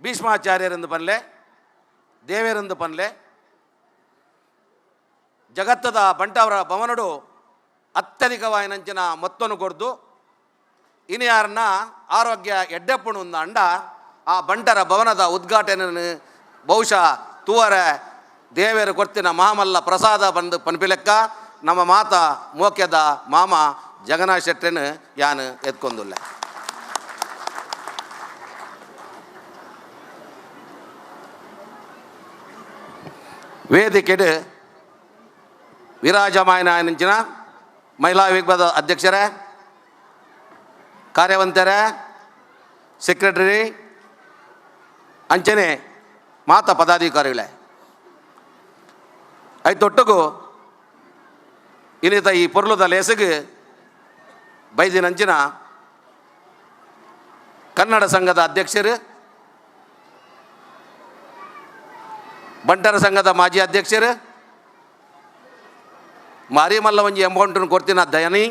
ಭೀಷ್ಮಾಚಾರ್ಯರೆಂದು ಪನ್ಲೆ, ದೇವರೆಂದು ಪನ್ಲೆ, ಜಗತ್ತದ ಬಂಟವರ ಭವನಡು ಅತ್ಯಧಿಕವಾಯಿನಂಚಿನ ಮೊತ್ತನು ಕೊರ್ದು ಇನಿಯಾರನ್ನ ಆರೋಗ್ಯ ಎಡ್ಡೆಪ್ಪಣು ಅಂಡ ಆ ಬಂಟರ ಭವನದ ಉದ್ಘಾಟನೆ ಬಹುಶಃ ತೂವರ ದೇವರು ಕೊರ್ತಿನ ಮಾಮಲ್ಲ ಪ್ರಸಾದ ಬಂದು ಪನ್ಪಿಲೆಕ್ಕ ನಮ್ಮ ಮಾತ ಮೋಕ್ಯದ ಮಾಮ ಜಗನ್ನಾಥ ಶೆಟ್ಟೆನ ಯಾನು ಎತ್ಕೊಂದುಲ್ಲ. ವೇದಿಕೆಡು ವಿರಾಜಮಾಯನಂಚಿನ ಮಹಿಳಾ ವಿಭಾಗದ ಅಧ್ಯಕ್ಷರೇ, ಕಾರ್ಯವಂತರೇ, ಸೆಕ್ರೆಟರಿ, ಅಂಚನೆ ಮಾತ ಪದಾಧಿಕಾರಿಗಳೇ, ಐತೊಟ್ಟುಗು ಇನ್ನಿತ ಈ ಪೊರ್ಲುದ ಲೇಸಗು ಬೈದಿನಂಚಿನ ಕನ್ನಡ ಸಂಘದ ಅಧ್ಯಕ್ಷರು, ಬಂಟರ ಸಂಘದ ಮಾಜಿ ಅಧ್ಯಕ್ಷರು, ಮಾರಿಮಲ್ಲ ಒಂಜಿ ಅಮೌಂಟನ್ನು ಕೊಡ್ತೀನ ದಯನಿ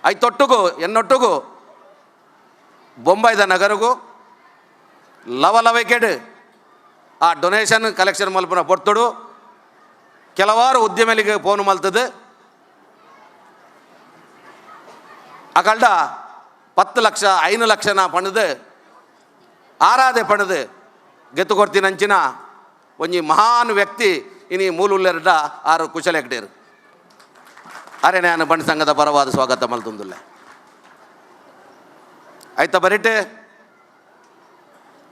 ಐತೊಟ್ಟುಗು ಎನ್ನೊಟ್ಟುಗು ಬೊಂಬೈದ ನಗರಗು ಲವಲವಿಕೆಡು ಆ ಡೊನೇಷನ್ ಕಲೆಕ್ಷನ್ ಮಲ್ಪುನ ಪೊರ್ತುಡು ಕೆಲವಾರು ಉದ್ಯಮಿಗಳಿಗೆ ಫೋನ್ ಮಲ್ತದೆ. ಅಕಲ್ಡ 10 ಲಕ್ಷ 5 ಲಕ್ಷನ ಪಣದು ಆರಾಧೆ ಪಣದು ಗೆತ್ತು ಕೊಡ್ತೀನಂಚಿನ ಒಂಜಿ ಮಹಾನ್ ವ್ಯಕ್ತಿ ಇನಿ ಮೂಲುಲ್ಲೆರಡ ಆರು ಕುಶಲ ಹೆಗ್ಡೇರು ಅರೆ ನಾನು ಬಂಡ ಸಂಘದ ಪರವಾದ ಸ್ವಾಗತ ಮಲ್ತೊಂದುಲ್ಲೆ. ಆಯ್ತಾ ಬರಿಟೆ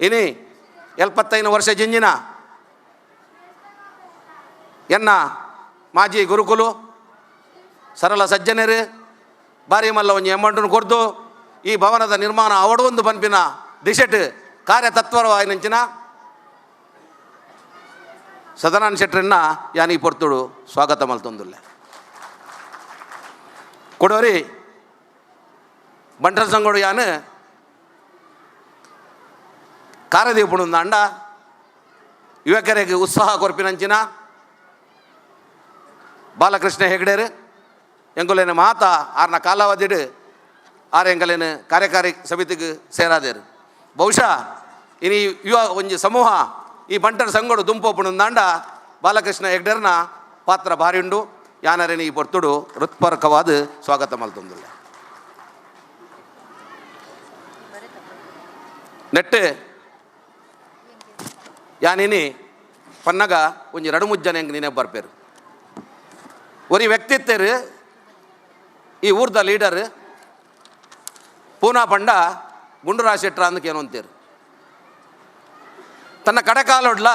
ಇನಿ 75 ವರ್ಷ ಜಿಂಜಿನ ಎನ್ನ ಮಾಜಿ ಗುರುಕುಲು ಸರಳ ಸಜ್ಜನರು ಬಾರಿ ಮಲ್ಲ ಒಂಜಿ ಅಮೌಂಟನ್ನು ಕೊಡ್ದು ಈ ಭವನದ ನಿರ್ಮಾಣ ಅವಡೊಂದು ಪನ್ಪಿನ ದಿಶೆಟ್ ಕಾರ್ಯತತ್ವರವಾಯಿನಂಚಿನ ಸದಾನಂದ ಶೆಟ್ಟರನ್ನ ಯಾನ್ ಈ ಪೊರ್ತುಡು ಸ್ವಾಗತ ಮಲ್ತೊಂದುಲ್ಲೆ. ಕೊಡೋರಿ ಬಂಟರ ಸಂಗೋಡು ಯಾನ್ ಕಾರದೀಪುಡು ಅಂಡ ಯುವಕರಿಗೆ ಉತ್ಸಾಹ ಕೊರ್ಪಿನಂಚಿನ ಬಾಲಕೃಷ್ಣ ಹೆಗ್ಡೇರು ಎಂಗುಲೇನ ಮಾತ ಆರ್ನ ಕಾಲಾವಧಿಡು ಆರ್ ಎಂಗಲೇನ ಕಾರ್ಯಕಾರಿ ಸಮಿತಿಗೆ ಸೇರಾದೇರು. ಬಹುಶಃ ಇನಿ ಯುವ ಒಂಜಿ ಸಮೂಹ ಈ ಬಂಟರ ಸಂಗೋಡು ದುಂಪೋಪುಣಂದಾಂಡ ಬಾಲಕೃಷ್ಣ ಹೆಗ್ಡೇರ್ನ ಪಾತ್ರ ಭಾರಿ ಉಂಡು. ಯಾನರೇನು ಈ ಪೊರ್ತುಡು ಹೃತ್ಪೂರ್ವಕವಾದ ಸ್ವಾಗತ ಮಲ್ತೊಂದುಲ್ಲೆ. ನೆಟ್ಟು ಯಾನಿನಿ ಪನ್ನಗ ಒಂಜಿ ರಡುಮುಜ್ಜನ ಹೆಂಗೆ ನೀನೆ ಬರ್ಪೇರು ಒರಿ ವ್ಯಕ್ತಿತ್ತೇರು ಈ ಊರ್ದ ಲೀಡರ್ ಪೂನಾ ಪಂಡ ಗುಂಡುರಾಜ್ ಶೆಟ್ರ ಅಂದಕ್ಕೆ ಏನು ಅಂತೀರು. ತನ್ನ ಕಡೆಕಾಲೊಡ್ಲ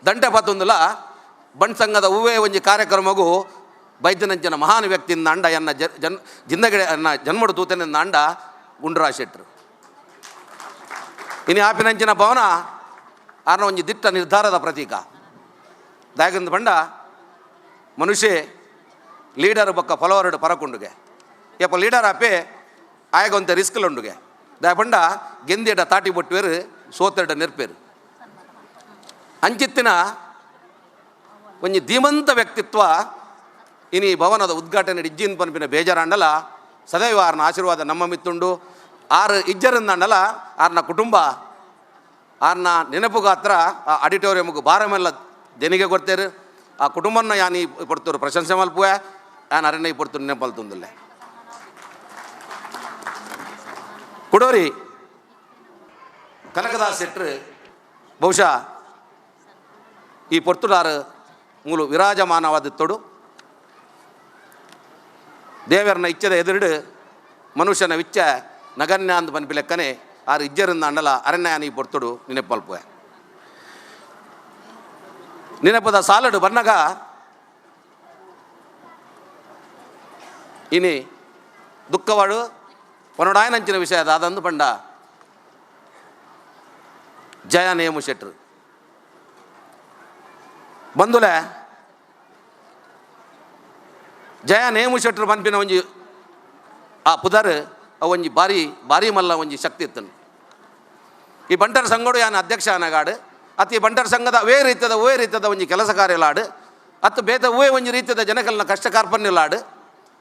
ದಂಟೆ ಪತ್ತೊಂದುಲ ಬಂಟ್ ಸಂಘದ ಹೂವೇ ಒಂಜಿ ಕಾರ್ಯಕ್ರಮಗೂ ಬೈದ್ಯನಂಚಿನ ಮಹಾನ್ ವ್ಯಕ್ತಿಯಿಂದ ಅಂಡ ಎನ್ನ ಜನ್ ಜಿಂದಗಡೆ ಎನ್ನ ಜನ್ಮಡು ತೂತನಿಂದ ಅಂಡ ಗುಂಡುರಾಜ್ ಶೆಟ್ರು. ಇನ್ನು ಆಪಿನಂಚಿನ ಭವನ ಆರ್ನ ಒಂಜಿ ದಿಟ್ಟ ನಿರ್ಧಾರದ ಪ್ರತೀಕ. ದಾಯಕಂದ ಪಂಡ ಮನುಷ್ಯ ಲೀಡರ್ ಬೊಕ್ಕ ಫಲವರ್ಡ್ ಪರಕುಂಡುಗೆ ಯಪ್ಪ ಲೀಡರ್ ಆಪೆ ಆಯಗೊಂತೆ ರಿಸ್ಕ್ಲುಂಡುಗೆ ದಾಯ ಪಂಡ ಗೆಂದಿಡ ತಾಟಿ ಬೊಟ್ಟುವೇರು ಸೋತೆಡ ನೆರ್ಪೇರು ಅಂಚಿತ್ತಿನ ಒಂಜಿ ಧೀಮಂತ ವ್ಯಕ್ತಿತ್ವ ಇನಿ ಭವನದ ಉದ್ಘಾಟನೆ ಇಜ್ಜಿನ್ ಪನ್ಪಿನ ಬೇಜಾರಾಂಡಲ ಸದೈವ ಆರ್ನ ಆಶೀರ್ವಾದ ನಮ್ಮ ಮಿತ್ತುಂಡು. ಆರು ಇಜ್ಜರಿಂದಂಡಲ ಆರ್ನ ಕುಟುಂಬ ಆರ್ನ ನೆನಪುಗಾತ್ರ ಆ ಆಡಿಟೋರಿಯಮ್ಗೆ ಭಾರಮೆಲ್ಲ ದೇಣಿಗೆ ಕೊಡ್ತೇರು. ಆ ಕುಟುಂಬನ ಯಾನ್ ಈ ಪಡ್ತರು ಪ್ರಶಂಸೆ ಮಲ್ಪುವೆ ಯಾನ್ ಅರಣ್ಯ ಈ ಪಡ್ತರು ನೆನಪಲ್ತೊಂದುಲ್ಲೆ. ಕುಡೋರಿ ಕನಕದಾಸ್ ಶೆಟ್ರು ಬಹುಶಃ ಈ ಪೊರ್ತುಡಾರು ಮೂಲು ವಿರಾಜಮಾನವಾದ ತೊಡು ದೇವರನ್ನ ಇಚ್ಛದ ಎದುರುಡು ಮನುಷ್ಯನ ವಿಚ್ಚ ನಗನ್ಯ ಅಂದ್ ಪನ್ಪಿ ಲೆಕ್ಕನೆ ಆರು ಇಜ್ಜರಿಂದ ಅಂಡಲ ಅರಣ್ಯಾನ ಈ ಪೊರ್ತುಡು ನೆನಪಲ್ಪುವೆ. ನೆನಪದ ಸಾಲಡು ಬನ್ನಗ ಇನಿ ದುಃಖವಾಡು ಪನೊಡಾಯನಂಚಿನ ವಿಷಯ ದಾದಂದು ಪಂಡ ಜಯ ನೇಮು ಶೆಟ್ರು ಬಂದುಲೆ ಜಯ ನೇಮು ಶೆಟ್ರು ಪನ್ಪಿನ ಒಂಜಿ ಆ ಪುದರ್ ಒಂಜಿ ಬಾರಿ ಬಾರಿ ಮಲ್ಲ ಒಂಜಿ ಶಕ್ತಿ ಇತ್ತನು. ಈ ಬಂಟರ ಸಂಗೋಡು ಯಾನ್ ಅಧ್ಯಕ್ಷ ಅನಗಾಡು ಅತಿ ಬಂಟರ ಸಂಘದ ಅವೇ ರೀತಿಯದ ಅವೇ ರೀತಿಯದ ಒಂಜಿ ಕೆಲಸ ಕಾರ್ಯಲಾಡು ಅತ್ತು ಬೇತ ಹೂವೇ ಒಂಜಿ ರೀತಿಯದ ಜನಕಲ್ನ ಕಷ್ಟ ಕಾರ್ಪಣ್ಯಲಾಡು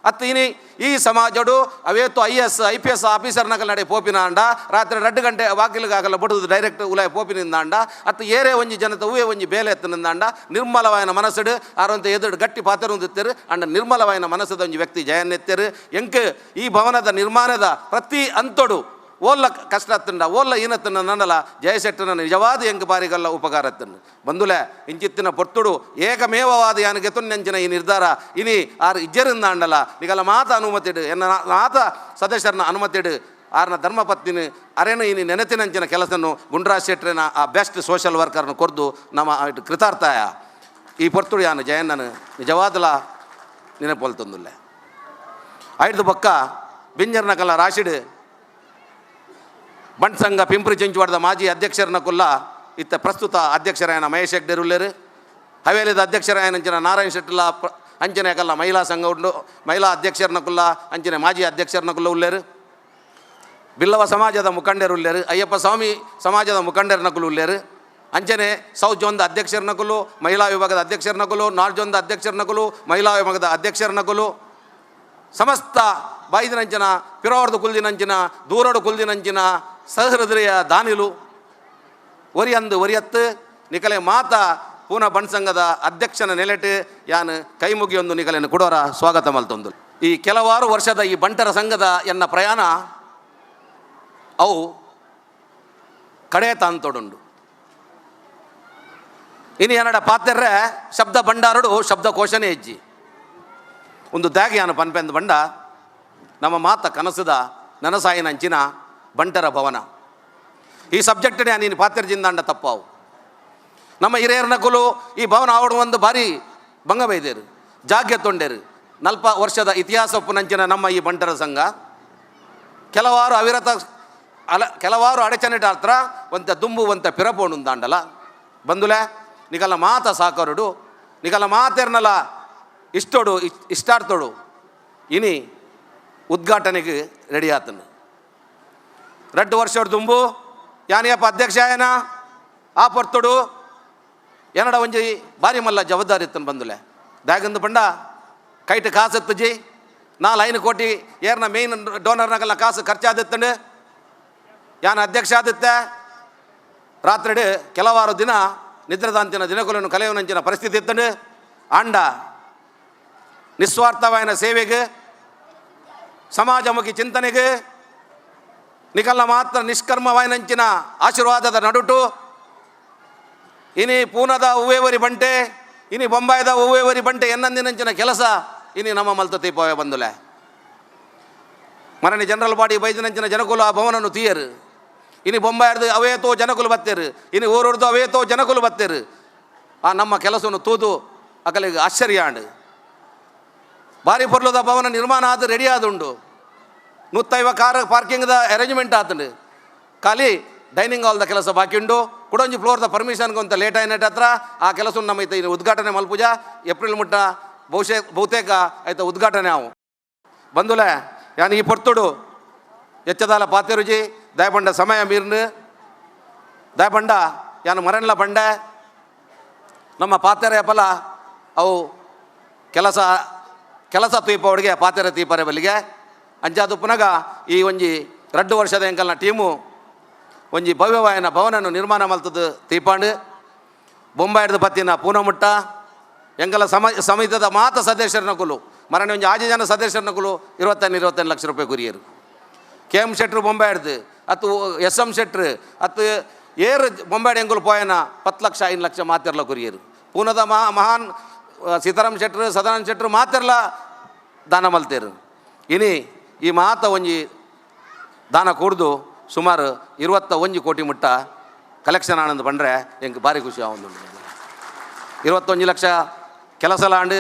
ಅತ್ತು ಇನಿ ಈ ಸಮಾಜಡು ಅವೇತು I S I P S ಆಫೀಸರ್ನಕಲ್ ನಡೆ ಪೋಪಿನಾಂಡ ರಾತ್ರಿ 2 ಗಂಟೆ ವಾಕಿಲ್ಗಾಗಲ್ಲ ಬಡುದು ಡೈರೆಕ್ಟ್ ಉಲಾಯ ಪೋಪಿನಿಂದಾಂಡ ಅತ್ತು ಏರೇ ಒಂಜಿ ಜನತೆ ಹೂವೇ ಒಂಜಿ ಬೇಲೆ ಎತ್ತನಿಂದಾಂಡ ನಿರ್ಮಲವಾಯನ ಮನಸ್ಸುಡು ಆರಂತ ಎದುರು ಗಟ್ಟಿ ಪಾತ್ರೊಂದಿತ್ತರು ಅಂಡ ನಿರ್ಮಲವಾಯನ ಮನಸ್ಸದ ಒಂಜಿ ವ್ಯಕ್ತಿ ಜಯನ್ನೆತ್ತರು. ಎಂಕ್ ಈ ಭವನದ ನಿರ್ಮಾಣದ ಪ್ರತಿ ಅಂತೊಡು ಓಲ್ಲ ಕಷ್ಟ ಹತ್ತಂಡ ಓಲ್ಲ ಏನತ್ತಂಡ ನನ್ನಲ್ಲ ಜಯಶೆಟ್ಟನ ನಿಜವಾದ ಎಂಕ್ ಬಾರಿಗಲ್ಲ ಉಪಕಾರ ಹತ್ತಂಡು ಬಂದುಲೆ ಇಂಚಿತ್ತಿನ ಪೊರ್ತುಡು ಏಕಮೇವವಾದ ಯಾನಿಗೆ ತುನ್ನೆಂಚಿನ ಈ ನಿರ್ಧಾರ ಇನಿ ಆರು ಇಜ್ಜರಿಂದ ಅಂಡಲ ನಿಗಲ ಮಾತ ಅನುಮತಿಡು ಎನ್ನ ಮಾತ ಸದಸ್ಯರನ್ನ ಅನುಮತಿಡು ಆರ್ನ ಧರ್ಮಪತ್ನಿನ ಅರೇನು ಇನಿ ನೆನತಿನಂಚಿನ ಕೆಲಸನು ಗುಂಡ್ರಾಜ್ ಶೆಟ್ಟರನ ಆ ಬೆಸ್ಟ್ ಸೋಷಿಯಲ್ ವರ್ಕರ್ನ ಕೊರ್ದು ನಮ್ಮ ಕೃತಾರ್ಥಾಯ. ಈ ಪೊರ್ತುಡು ಯಾನು ಜಯಣ್ಣನು ನಿಜವಾದಲ ನೆನಪೊಲ್ತಂದುಲ್ಲೆ. ಐದು ಪಕ್ಕ ಬಿಂಜರ್ನಕಲ್ಲ ರಾಶಿಡು ಬಂಟ್ ಸಂಘ ಪಿಂಪ್ರಿ ಚಿಂಚವಾಡದ ಮಾಜಿ ಅಧ್ಯಕ್ಷರನ್ನ ಕುಲ್ಲ ಇತ್ತ ಪ್ರಸ್ತುತ ಅಧ್ಯಕ್ಷರಾಯನ ಮಹೇಶ್ ಹೆಗ್ಡೆರ್ ಉಲ್ಲೇರು, ಹವೇಲಿದ ಅಧ್ಯಕ್ಷರಾಯನ ಅಂಚಿನ ನಾರಾಯಣ ಶೆಟ್ಟಿಲ ಅಂಚನೆ ಕಲ್ಲ ಮಹಿಳಾ ಸಂಘ ಉಂಡು ಮಹಿಳಾ ಅಧ್ಯಕ್ಷರನ್ನ ಕುಲ್ಲ ಅಂಚನೆ ಮಾಜಿ ಅಧ್ಯಕ್ಷರನ್ನ ಕುಲ್ಲ ಉಲ್ಲೇರು, ಬಿಲ್ಲವ ಸಮಾಜದ ಮುಖಂಡರು ಉಲ್ಲೇರು, ಅಯ್ಯಪ್ಪ ಸ್ವಾಮಿ ಸಮಾಜದ ಮುಖಂಡರನ್ನ ಕುಲ್ಲ ಉಲ್ಲೇರು, ಅಂಚನೆ ಸೌತ್ ಜೋನ್ದ ಅಧ್ಯಕ್ಷರನ್ನ ಕುಲ್ಲು ಮಹಿಳಾ ವಿಭಾಗದ ಅಧ್ಯಕ್ಷರನ್ನ ಕುಲ್ಲು, ನಾರ್ತ್ ಜೋನ್ದ ಅಧ್ಯಕ್ಷರನ್ನ ಕುಲ್ಲು ಮಹಿಳಾ ವಿಭಾಗದ ಅಧ್ಯಕ್ಷರನ್ನ ಕುಲ್ಲು, ಸಮಸ್ತ ಬಾಯ್ದಿನಂಚಿನ ಪಿರೋರ್ದು ಕುಲ್ದಿನಂಚಿನ ದೂರೋಡು ಕುಲ್ದಿನಂಚಿನ ಸಹೃದಯ ದಾನಿಲು ಒರಿಯಂದು ಒರಿಯತ್ತು ನಿಕಲೆ ಮಾತ ಪೂನಾ ಬಂಟ್ ಸಂಘದ ಅಧ್ಯಕ್ಷನ ನೆಲೆಟು ಯಾನು ಕೈ ಮುಗಿಯೊಂದು ನಿಕಲೆಯನ್ನು ಕೊಡೋರ ಸ್ವಾಗತ ಮಲ್ತೊಂದು. ಈ ಕೆಲವಾರು ವರ್ಷದ ಈ ಬಂಟರ ಸಂಘದ ಎನ್ನ ಪ್ರಯಾಣ ಅವು ಕಡೆ ತಾಂತೊಡುಂಡು. ಇನ್ನು ಎನ್ನಡ ಪಾತೆರ್ರೆ ಶಬ್ದ ಭಂಡಾರಡು ಶಬ್ದಕೋಶನೇ ಹೆಜ್ಜಿ ಒಂದು ದಾಗಿ ಯಾನು ಪನ್ಪೆಂದು ಬಂಡ ನಮ್ಮ ಮಾತ ಕನಸದ ನನಸಾಯಿನಂಚಿನ ಬಂಟರ ಭವನ. ಈ ಸಬ್ಜೆಕ್ಟ್ ನೀನು ಪಾತ್ರಜಿಂದಾಂಡ ತಪ್ಪಾವು. ನಮ್ಮ ಹಿರಿಯರನ ಕುಲು ಈ ಭವನ ಆವಡು ಒಂದು ಭಾರಿ ಭಂಗ ಬೈದೇರು ಜಾಗ್ಯ ತೊಂಡೇರು. 40 ವರ್ಷದ ಇತಿಹಾಸ ನಂಚಿನ ನಮ್ಮ ಈ ಬಂಟರ ಸಂಘ ಕೆಲವಾರು ಅವಿರತ ಅಲ ಕೆಲವಾರು ಅಡಚಣೆ ಹತ್ರ ಒಂತ ದುಂಬುವಂತ ಪಿರಪೋಣುಂದಾಂಡಲ ಬಂದುಲೆ ನಿಗಲ ಮಾತ ಸಾಕರುಡು ನಿಗಲ ಮಾತೇರ್ನಲ ಇಷ್ಟೋಡು ಇಷ್ಟಾರ್ತೋಡು ಇನಿ ಉದ್ಘಾಟನೆಗೆ ರೆಡಿ ಆತನು. 2 ವರ್ಷ ದುಂಬು ಯಾನಿಯಪ್ಪ ಅಧ್ಯಕ್ಷ ಏನ ಆ ಪೊರ್ತುಡು ಏನಡ ಒಂಜಿ ಬಾರಿ ಮಲ್ಲ ಜವಾಬ್ದಾರಿ ಇತ್ತನು ಬಂದುಲೆ ದಾಗಂದು ಬಂಡ ಕೈಟ್ ಕಾಸು ಎತ್ತುಜಿ 4-5 ಕೋಟಿ ಏರ್ನ ಮೇಯ್ನ್ ಡೋನರ್ನಾಗೆಲ್ಲ ಕಾಸು ಖರ್ಚಾದಿತ್ತಂಡು ಯಾನ ಅಧ್ಯಕ್ಷ ಆದಿತ್ತೆ. ರಾತ್ರಿ ಕೆಲವಾರು ದಿನ ನಿದ್ರದಾಂತಿನ ದಿನಕುಲನ್ನು ಕಲೆಯವನಂಚಿನ ಪರಿಸ್ಥಿತಿ ಇತ್ತಂಡು. ಆಂಡ ನಿಸ್ವಾರ್ಥವಾಯನ ಸೇವೆಗೆ ಸಮಾಜಮುಖಿ ಚಿಂತನೆಗೆ ನಿಕಲ್ಲ ಮಾತ್ರ ನಿಷ್ಕರ್ಮವಾಯನಂಚಿನ ಆಶೀರ್ವಾದದ ನಡುಟು ಇನಿ ಪೂನದ ಹೂವೇವರಿ ಬಂಟೆ ಇನಿ ಬೊಂಬಾಯ್ದ ಹೂವೇವರಿ ಬಂಟೆ ಎನ್ನಂದಿನಂಚಿನ ಕೆಲಸ ಇನಿ ನಮ್ಮ ಮಲ್ತ ತೀಪವೇ ಬಂದುಲೆ. ಮರಣಿ ಜನರಲ್ ಬಾಡಿ ಬೈದಿನಂಚಿನ ಜನಕುಲ ಆ ಭವನನ್ನು ತೀಯರು. ಇನಿ ಬೊಂಬಾಯ್ದು ಅವೇತೋ ಜನಕುಲು ಬತ್ತೇರು, ಇನಿ ಊರೊಡ್ದು ಅವೇತೋ ಜನಕುಲು ಬತ್ತೇರು. ಆ ನಮ್ಮ ಕೆಲಸವನ್ನು ತೂದು ಅಕಲಿಗೆ ಆಶ್ಚರ್ಯ ಆಂಡು. ಭಾರಿ ಪೊರ್ಲದ ಭವನ ನಿರ್ಮಾಣ ಆದ ರೆಡಿ ಆದುಂಡು. 150 ಕಾರ್ ಪಾರ್ಕಿಂಗ್ದ ಅರೇಂಜ್ಮೆಂಟ್ ಆತಂಡು. ಖಾಲಿ ಡೈನಿಂಗ್ ಹಾಲ್ದ ಕೆಲಸ ಬಾಕಿ ಉಂಡು. ಕುಡೊಂಜಿ ಫ್ಲೋರ್ದ ಪರ್ಮಿಷನ್ಗೆ ಅಂತ ಲೇಟ್ ಆಯ್ನಟ್ ಹತ್ರ ಆ ಕೆಲಸ ನಮ್ಮ ಐತೆ ಉದ್ಘಾಟನೆ ಮಲ್ಪುಜ ಏಪ್ರಿಲ್ ಮುಟ್ಟ ಬಹುತೇಕ ಆಯ್ತ ಉದ್ಘಾಟನೆ ಅವು ಬಂದುಲೆ. ಯಾನ್ ಈ ಪೊರ್ತುಡು ಎಚ್ಚದಾಲ ಪಾತೆರುಜಿ ದಯಪಂಡ ಸಮಯ ಮೀರ್ನು ದಯಪಂಡ ಯಾನು ಮರಣ್ಲ ಬಂಡೆ ನಮ್ಮ ಪಾತೆರೆ ಫಲ ಅವು ಕೆಲಸ ಕೆಲಸ ತೀಪ ಅವಡಿಗೆ ಪಾತೆರೆ ತೀಪರೆ ಬಲ್ಲಿಗೆ ಅಂಚಾದು ಪುನಗ ಈ ಒಂಜಿ 2 ವರ್ಷದ ಎಂಕಲ್ನ ಟೀಮು ಒಂಜಿ ಭವ್ಯವಾಯನ ಭವನನ್ನು ನಿರ್ಮಾಣ ಮಲ್ತದ್ದು ತೀಪಾಂಡು ಬೊಂಬಾಯಿಡ್ದು ಪತ್ತಿನ ಪೂನಮುಟ್ಟ ಎಂಕಲ ಸಮಿತದ ಮಾತ ಸದಸ್ಯರನ ಕುಲು ಮರಣೆ ಒಂಜಿ 6 ಜನ ಸದಸ್ಯರನ ಕುಲು 25 ಲಕ್ಷ ರೂಪಾಯಿ ಕುರಿಯರು. ಕೆ ಎಂ ಶೆಟ್ರು ಬೊಂಬಾಯಿಡ್ದು ಅತ್ತು ಎಸ್ ಎಂ ಶೆಟ್ರು ಅತ್ತು ಏರು ಬೊಂಬಾಯ್ಡ್ ಎಂಕುಲು ಪೋಯನ 10 ಲಕ್ಷ 5 ಲಕ್ಷ ಮಾತೆರ್ಲ ಕುರಿಯರು. ಪೂನದ ಮಹಾನ್ ಸೀತಾರಾಮ್ ಶೆಟ್ರು ಸದಾನಂದ ಶೆಟ್ರು ಮಾತೆರ್ಲ ದಾನ ಮಲ್ತೇರು. ಇನಿ ಈ ಮಾತ ಒಂಜಿ ದಾನ ಕೂಡ್ದು ಸುಮಾರು 21 ಕೋಟಿ ಮುಟ್ಟ ಕಲೆಕ್ಷನ್ ಆನಂದ್ ಬಂದರೆ ಎಂಕ್ ಭಾರಿ ಖುಷಿ ಆವೊಂದುಂಡು. 21 ಲಕ್ಷ ಕೆಲಸಲಾಂಡು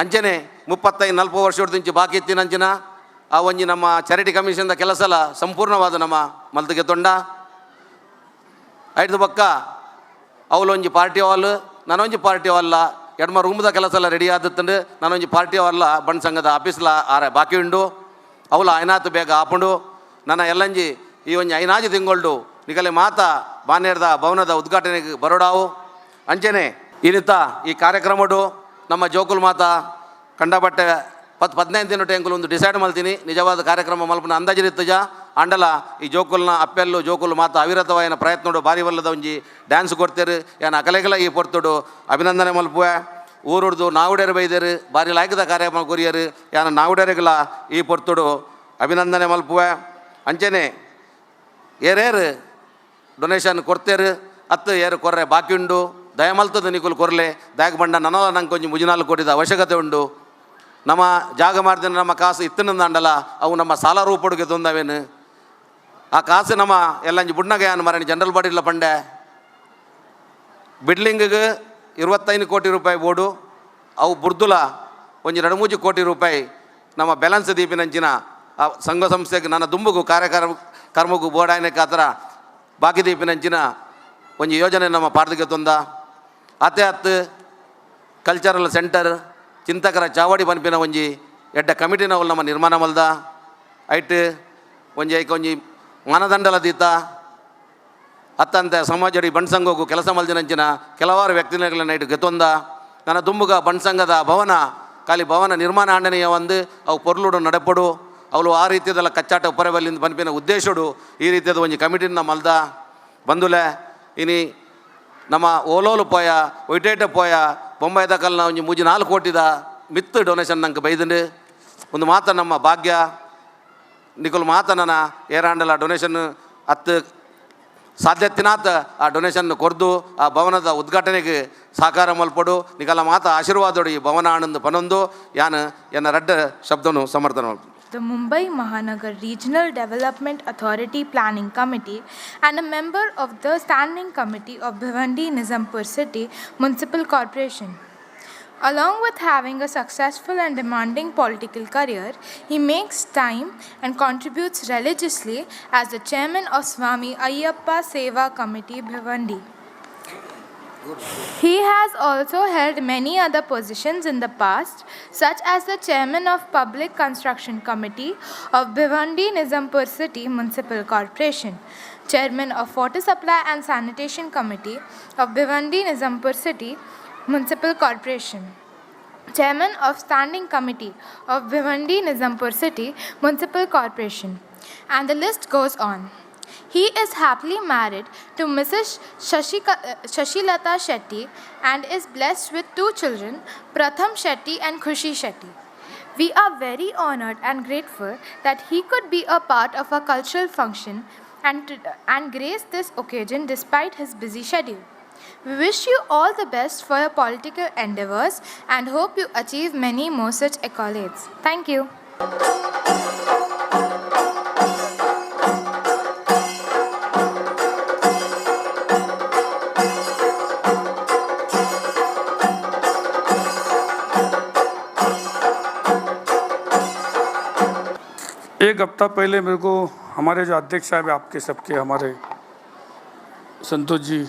ಅಂಚನೆ 35-40 ವರ್ಷದಿಂಚಿ ಬಾಕಿ ಇತ್ತಿನಂಚಿನ ಆ ಒಂಜಿ ನಮ್ಮ ಚಾರಿಟಿ ಕಮಿಷನ್ದ ಕೆಲಸಲ ಸಂಪೂರ್ಣವಾದ ನಮ್ಮ ಮಲ್ತಿಗೆ ತೊಂಡ. ಐದು ಪಕ್ಕ ಅವಲೊಂಜಿ ಪಾರ್ಟಿ ಹಾಲ್ ನಾನೊಂಜಿ ಪಾರ್ಟಿ ಹಾಲ್ಲ ಎಡ್ಮ ರೂಮ್ದ ಕೆಲಸ ಎಲ್ಲ ರೆಡಿ ಆದತ್ತಂಡು ನಾನೊಂಜಿ ಪಾರ್ಟಿ ಹಾಲ್ಲ ಬಂಡ್ ಸಂಘದ ಆಫೀಸ್ಲ ಆರ ಬಾಕಿ ಉಂಡು. ಅವಲ ಐನಾತು ಬೇಗ ಆಪುಂಡು. ನನ್ನ ಎಲ್ಲಂಜಿ ಈ ಒಂಜಿ 5 ತಿಂಗಳು ನಿಕಲೆ ಮಾತ ಬಾನೇರ್ದ ಭವನದ ಉದ್ಘಾಟನೆಗೆ ಬರೋಡಾವು. ಅಂಚನೆ ಇನಿತ ಈ ಕಾರ್ಯಕ್ರಮಡು ನಮ್ಮ ಜೋಕುಲ್ ಮಾತ ಕಂಡಬಟ್ಟೆ 10-15 ದಿನ ಟೆಂಕುಲು ಒಂದು ಡಿಸೈಡ್ ಮಲ್ತೀನಿ. ನಿಜವಾದ ಕಾರ್ಯಕ್ರಮ ಮಲ್ಪನ ಅಂದಾಜಿರಿತ್ತಜ ಅಂಡಲ ಈ ಜೋಕುಲ್ನ ಅಪ್ಪೆಲ್ಲು ಜೋಕುಲು ಮಾತ ಅವಿರತವಾಯಿನ ಪ್ರಯತ್ನಡು ಭಾರಿ ವಲ್ಲದ ಒಂಜಿ ಡ್ಯಾನ್ಸ್ ಕೊಡ್ತೇರು. ಏನ ಅಕಲೆಗಲ ಈ ಪೊರ್ತುಡು ಅಭಿನಂದನೆ ಮಲ್ಪುವೆ. ಊರುಡ್ದು ನಾವುಡೇರು ಬೈದೇರು ಭಾರಿ ಲಾಯ್ಕದ ಕಾರ್ಯಕ್ರಮ ಕೊರಿಯರು. ಯಾನ ನಾವುಡೇರಿಗಲ ಈ ಪೊರ್ತುಡು ಅಭಿನಂದನೆ ಮಲ್ಪುವೆ. ಅಂಚನೆ ಏರೇರು ಡೊನೇಷನ್ ಕೊಡ್ತೇರು ಅತ್ತು ಏರು ಕೊರ್ರೆ ಬಾಕಿ ಉಂಡು ದಯಮಲ್ತದ ನಿಕುಲು ಕೊರ್ಲೆ ದಾಯಕ ಬಂಡ ನನಲ ನಂಗೆ ಕೊಂಚ ಮುಜಿನಾಲು ಕೊಟ್ಟಿದ ಅವಶ್ಯಕತೆ ಉಂಡು. ನಮ್ಮ ಜಾಗ ಮಾಡಿದ ನಮ್ಮ ಕಾಸು ಇತ್ತನಂದಾಂಡಲ ಅವು ನಮ್ಮ ಸಾಲ ರೂಪಡುಗೆ ತೊಂದವೇನು. ಆ ಕಾಸು ನಮ್ಮ ಎಲ್ಲಂಜಿ ಬುಡ್ನಗ ಯಾನ್ ಮರಣಿ ಜನರಲ್ ಬಾಡಿಲ್ಲ ಪಂಡೆ ಬಿಲ್ಡಿಂಗಿಗೆ 25 ಕೋಟಿ ರೂಪಾಯಿ ಬೋಡು ಅವು ಬುರ್ದುಲ ಒಂಜಿ 2-3 ಕೋಟಿ ರೂಪಾಯಿ ನಮ್ಮ ಬ್ಯಾಲೆನ್ಸ್ ದೀಪಿನಂಚಿನ ಆ ಸಂಘ ಸಂಸ್ಥೆಗೆ ನನ್ನ ದುಂಬುಗು ಕಾರ್ಯಕ್ರಮ ಕರ್ಮಗೂ ಬೋಡಾಯನ ಕಾತರ ಬಾಕಿ ದೀಪಿನಂಚಿನ ಒಂಜಿ ಯೋಜನೆ ನಮ್ಮ ಪಾರ್ದಿಗೆ ತೊಂದ. ಅತ್ತೆ ಅತ್ತು ಕಲ್ಚರಲ್ ಸೆಂಟರ್ ಚಿಂತಕರ ಚಾವಡಿ ಪನ್ಪಿನ ಒಂಜಿ ಎಡ್ಡ ಕಮಿಟಿನವಲ್ ನಮ್ಮ ನಿರ್ಮಾಣ ಮಲ್ದ. ಐಟ್ ಒಂಜಿ ಐಕ್ ಒಂಜಿ ಮಾನದಂಡಲ ದೀತ ಅತ್ತಂತೆ ಸಮಾಜಡಿ ಬಣ್ಸಂಗೋಗು ಕೆಲಸ ಮಲ್ದಿನಂಚಿನ ಕೆಲವಾರು ವ್ಯಕ್ತಿಗಳನ್ನ ಇಟ್ಟು ಗೆತ್ತೊಂದ. ನನ್ನ ದುಂಬುಗ ಬಣ್ಸಂಗದ ಭವನ ಖಾಲಿ ಭವನ ನಿರ್ಮಾಣ ಆಂಡನೆಯ ಒಂದು ಅವು ಪೊರ್ಲುಡು ನಡೆಪಡು ಅವಳು ಆ ರೀತಿಯದೆಲ್ಲ ಕಚ್ಚಾಟ ಉಪ್ಪರವಲ್ಲಿಂದ ಪನ್ಪಿನ ಉದ್ದೇಶಡು ಈ ರೀತಿಯಾದ ಒಂಜಿ ಕಮಿಟಿನ ಮಲ್ದ ಬಂದುಲೆ. ಇನಿ ನಮ್ಮ ಓಲೋಲು ಪೋಯ ಒಯ್ಟೇಟ ಪೋಯ ಬೊಂಬಾಯ್ದ ಕಲ್ನ ಒಂಜಿ 3-4 ಕೋಟಿದ ಮಿತ್ತು ಡೊನೇಷನ್ ನಂಗೆ ಬೈದಂಡು. ಒಂದು ಮಾತ ನಮ್ಮ ಭಾಗ್ಯ ನಿಕುಲ್ ಮಾತ ನನ್ನ ಏರಾಂಡಲ ಡೊನೇಷನ್ ಹತ್ತು ಸಾಧ್ಯತಿನಾಥ ಆ ಡೊನೇಷನ್ ಕೊರ್ದು ಆ ಭವನದ ಉದ್ಘಾಟನೆಗೆ ಸಾಕಾರ ಮಲ್ಪಡು. ನಿಕಲ ಮಾತ ಆಶೀರ್ವಾದೋಡು ಈ ಭವನ ಆನಂದ್ ಪನೊಂದು ಯಾನ್ ಎನ್ನ ರಡ್ಡ ಶಬ್ದನು ಸಮರ್ಥನೆ ಮಲ್ಪು. The Mumbai Mahanagar Regional Development Authority Planning Committee and a member of the Standing Committee of Bhiwandi Nizampur City Municipal Corporation. Along with having a successful and demanding political career, he makes time and contributes religiously as the chairman of Swami Ayyappa Seva Committee, Bhiwandi. He has also held many other positions in the past, such as the chairman of Public Construction Committee of Bhiwandi Nizampur City Municipal Corporation, chairman of Water Supply and Sanitation Committee of Bhiwandi Nizampur City Municipal Corporation, chairman of Standing Committee of Bhiwandi Nizampur City Municipal Corporation, and the list goes on. He is happily married to Mrs. Shashilata Shetty and is blessed with 2 children, Pratham Shetty and Khushi Shetty. We are very honored and grateful that he could be a part of our cultural function and grace this occasion despite his busy schedule. We wish you all the best for your political endeavors and hope you achieve many more such accolades. Thank you. एक हफ्ता पहले मेरे को हमारे जो अध्यक्ष साहब हैं आपके सबके, हमारे संतोष जी,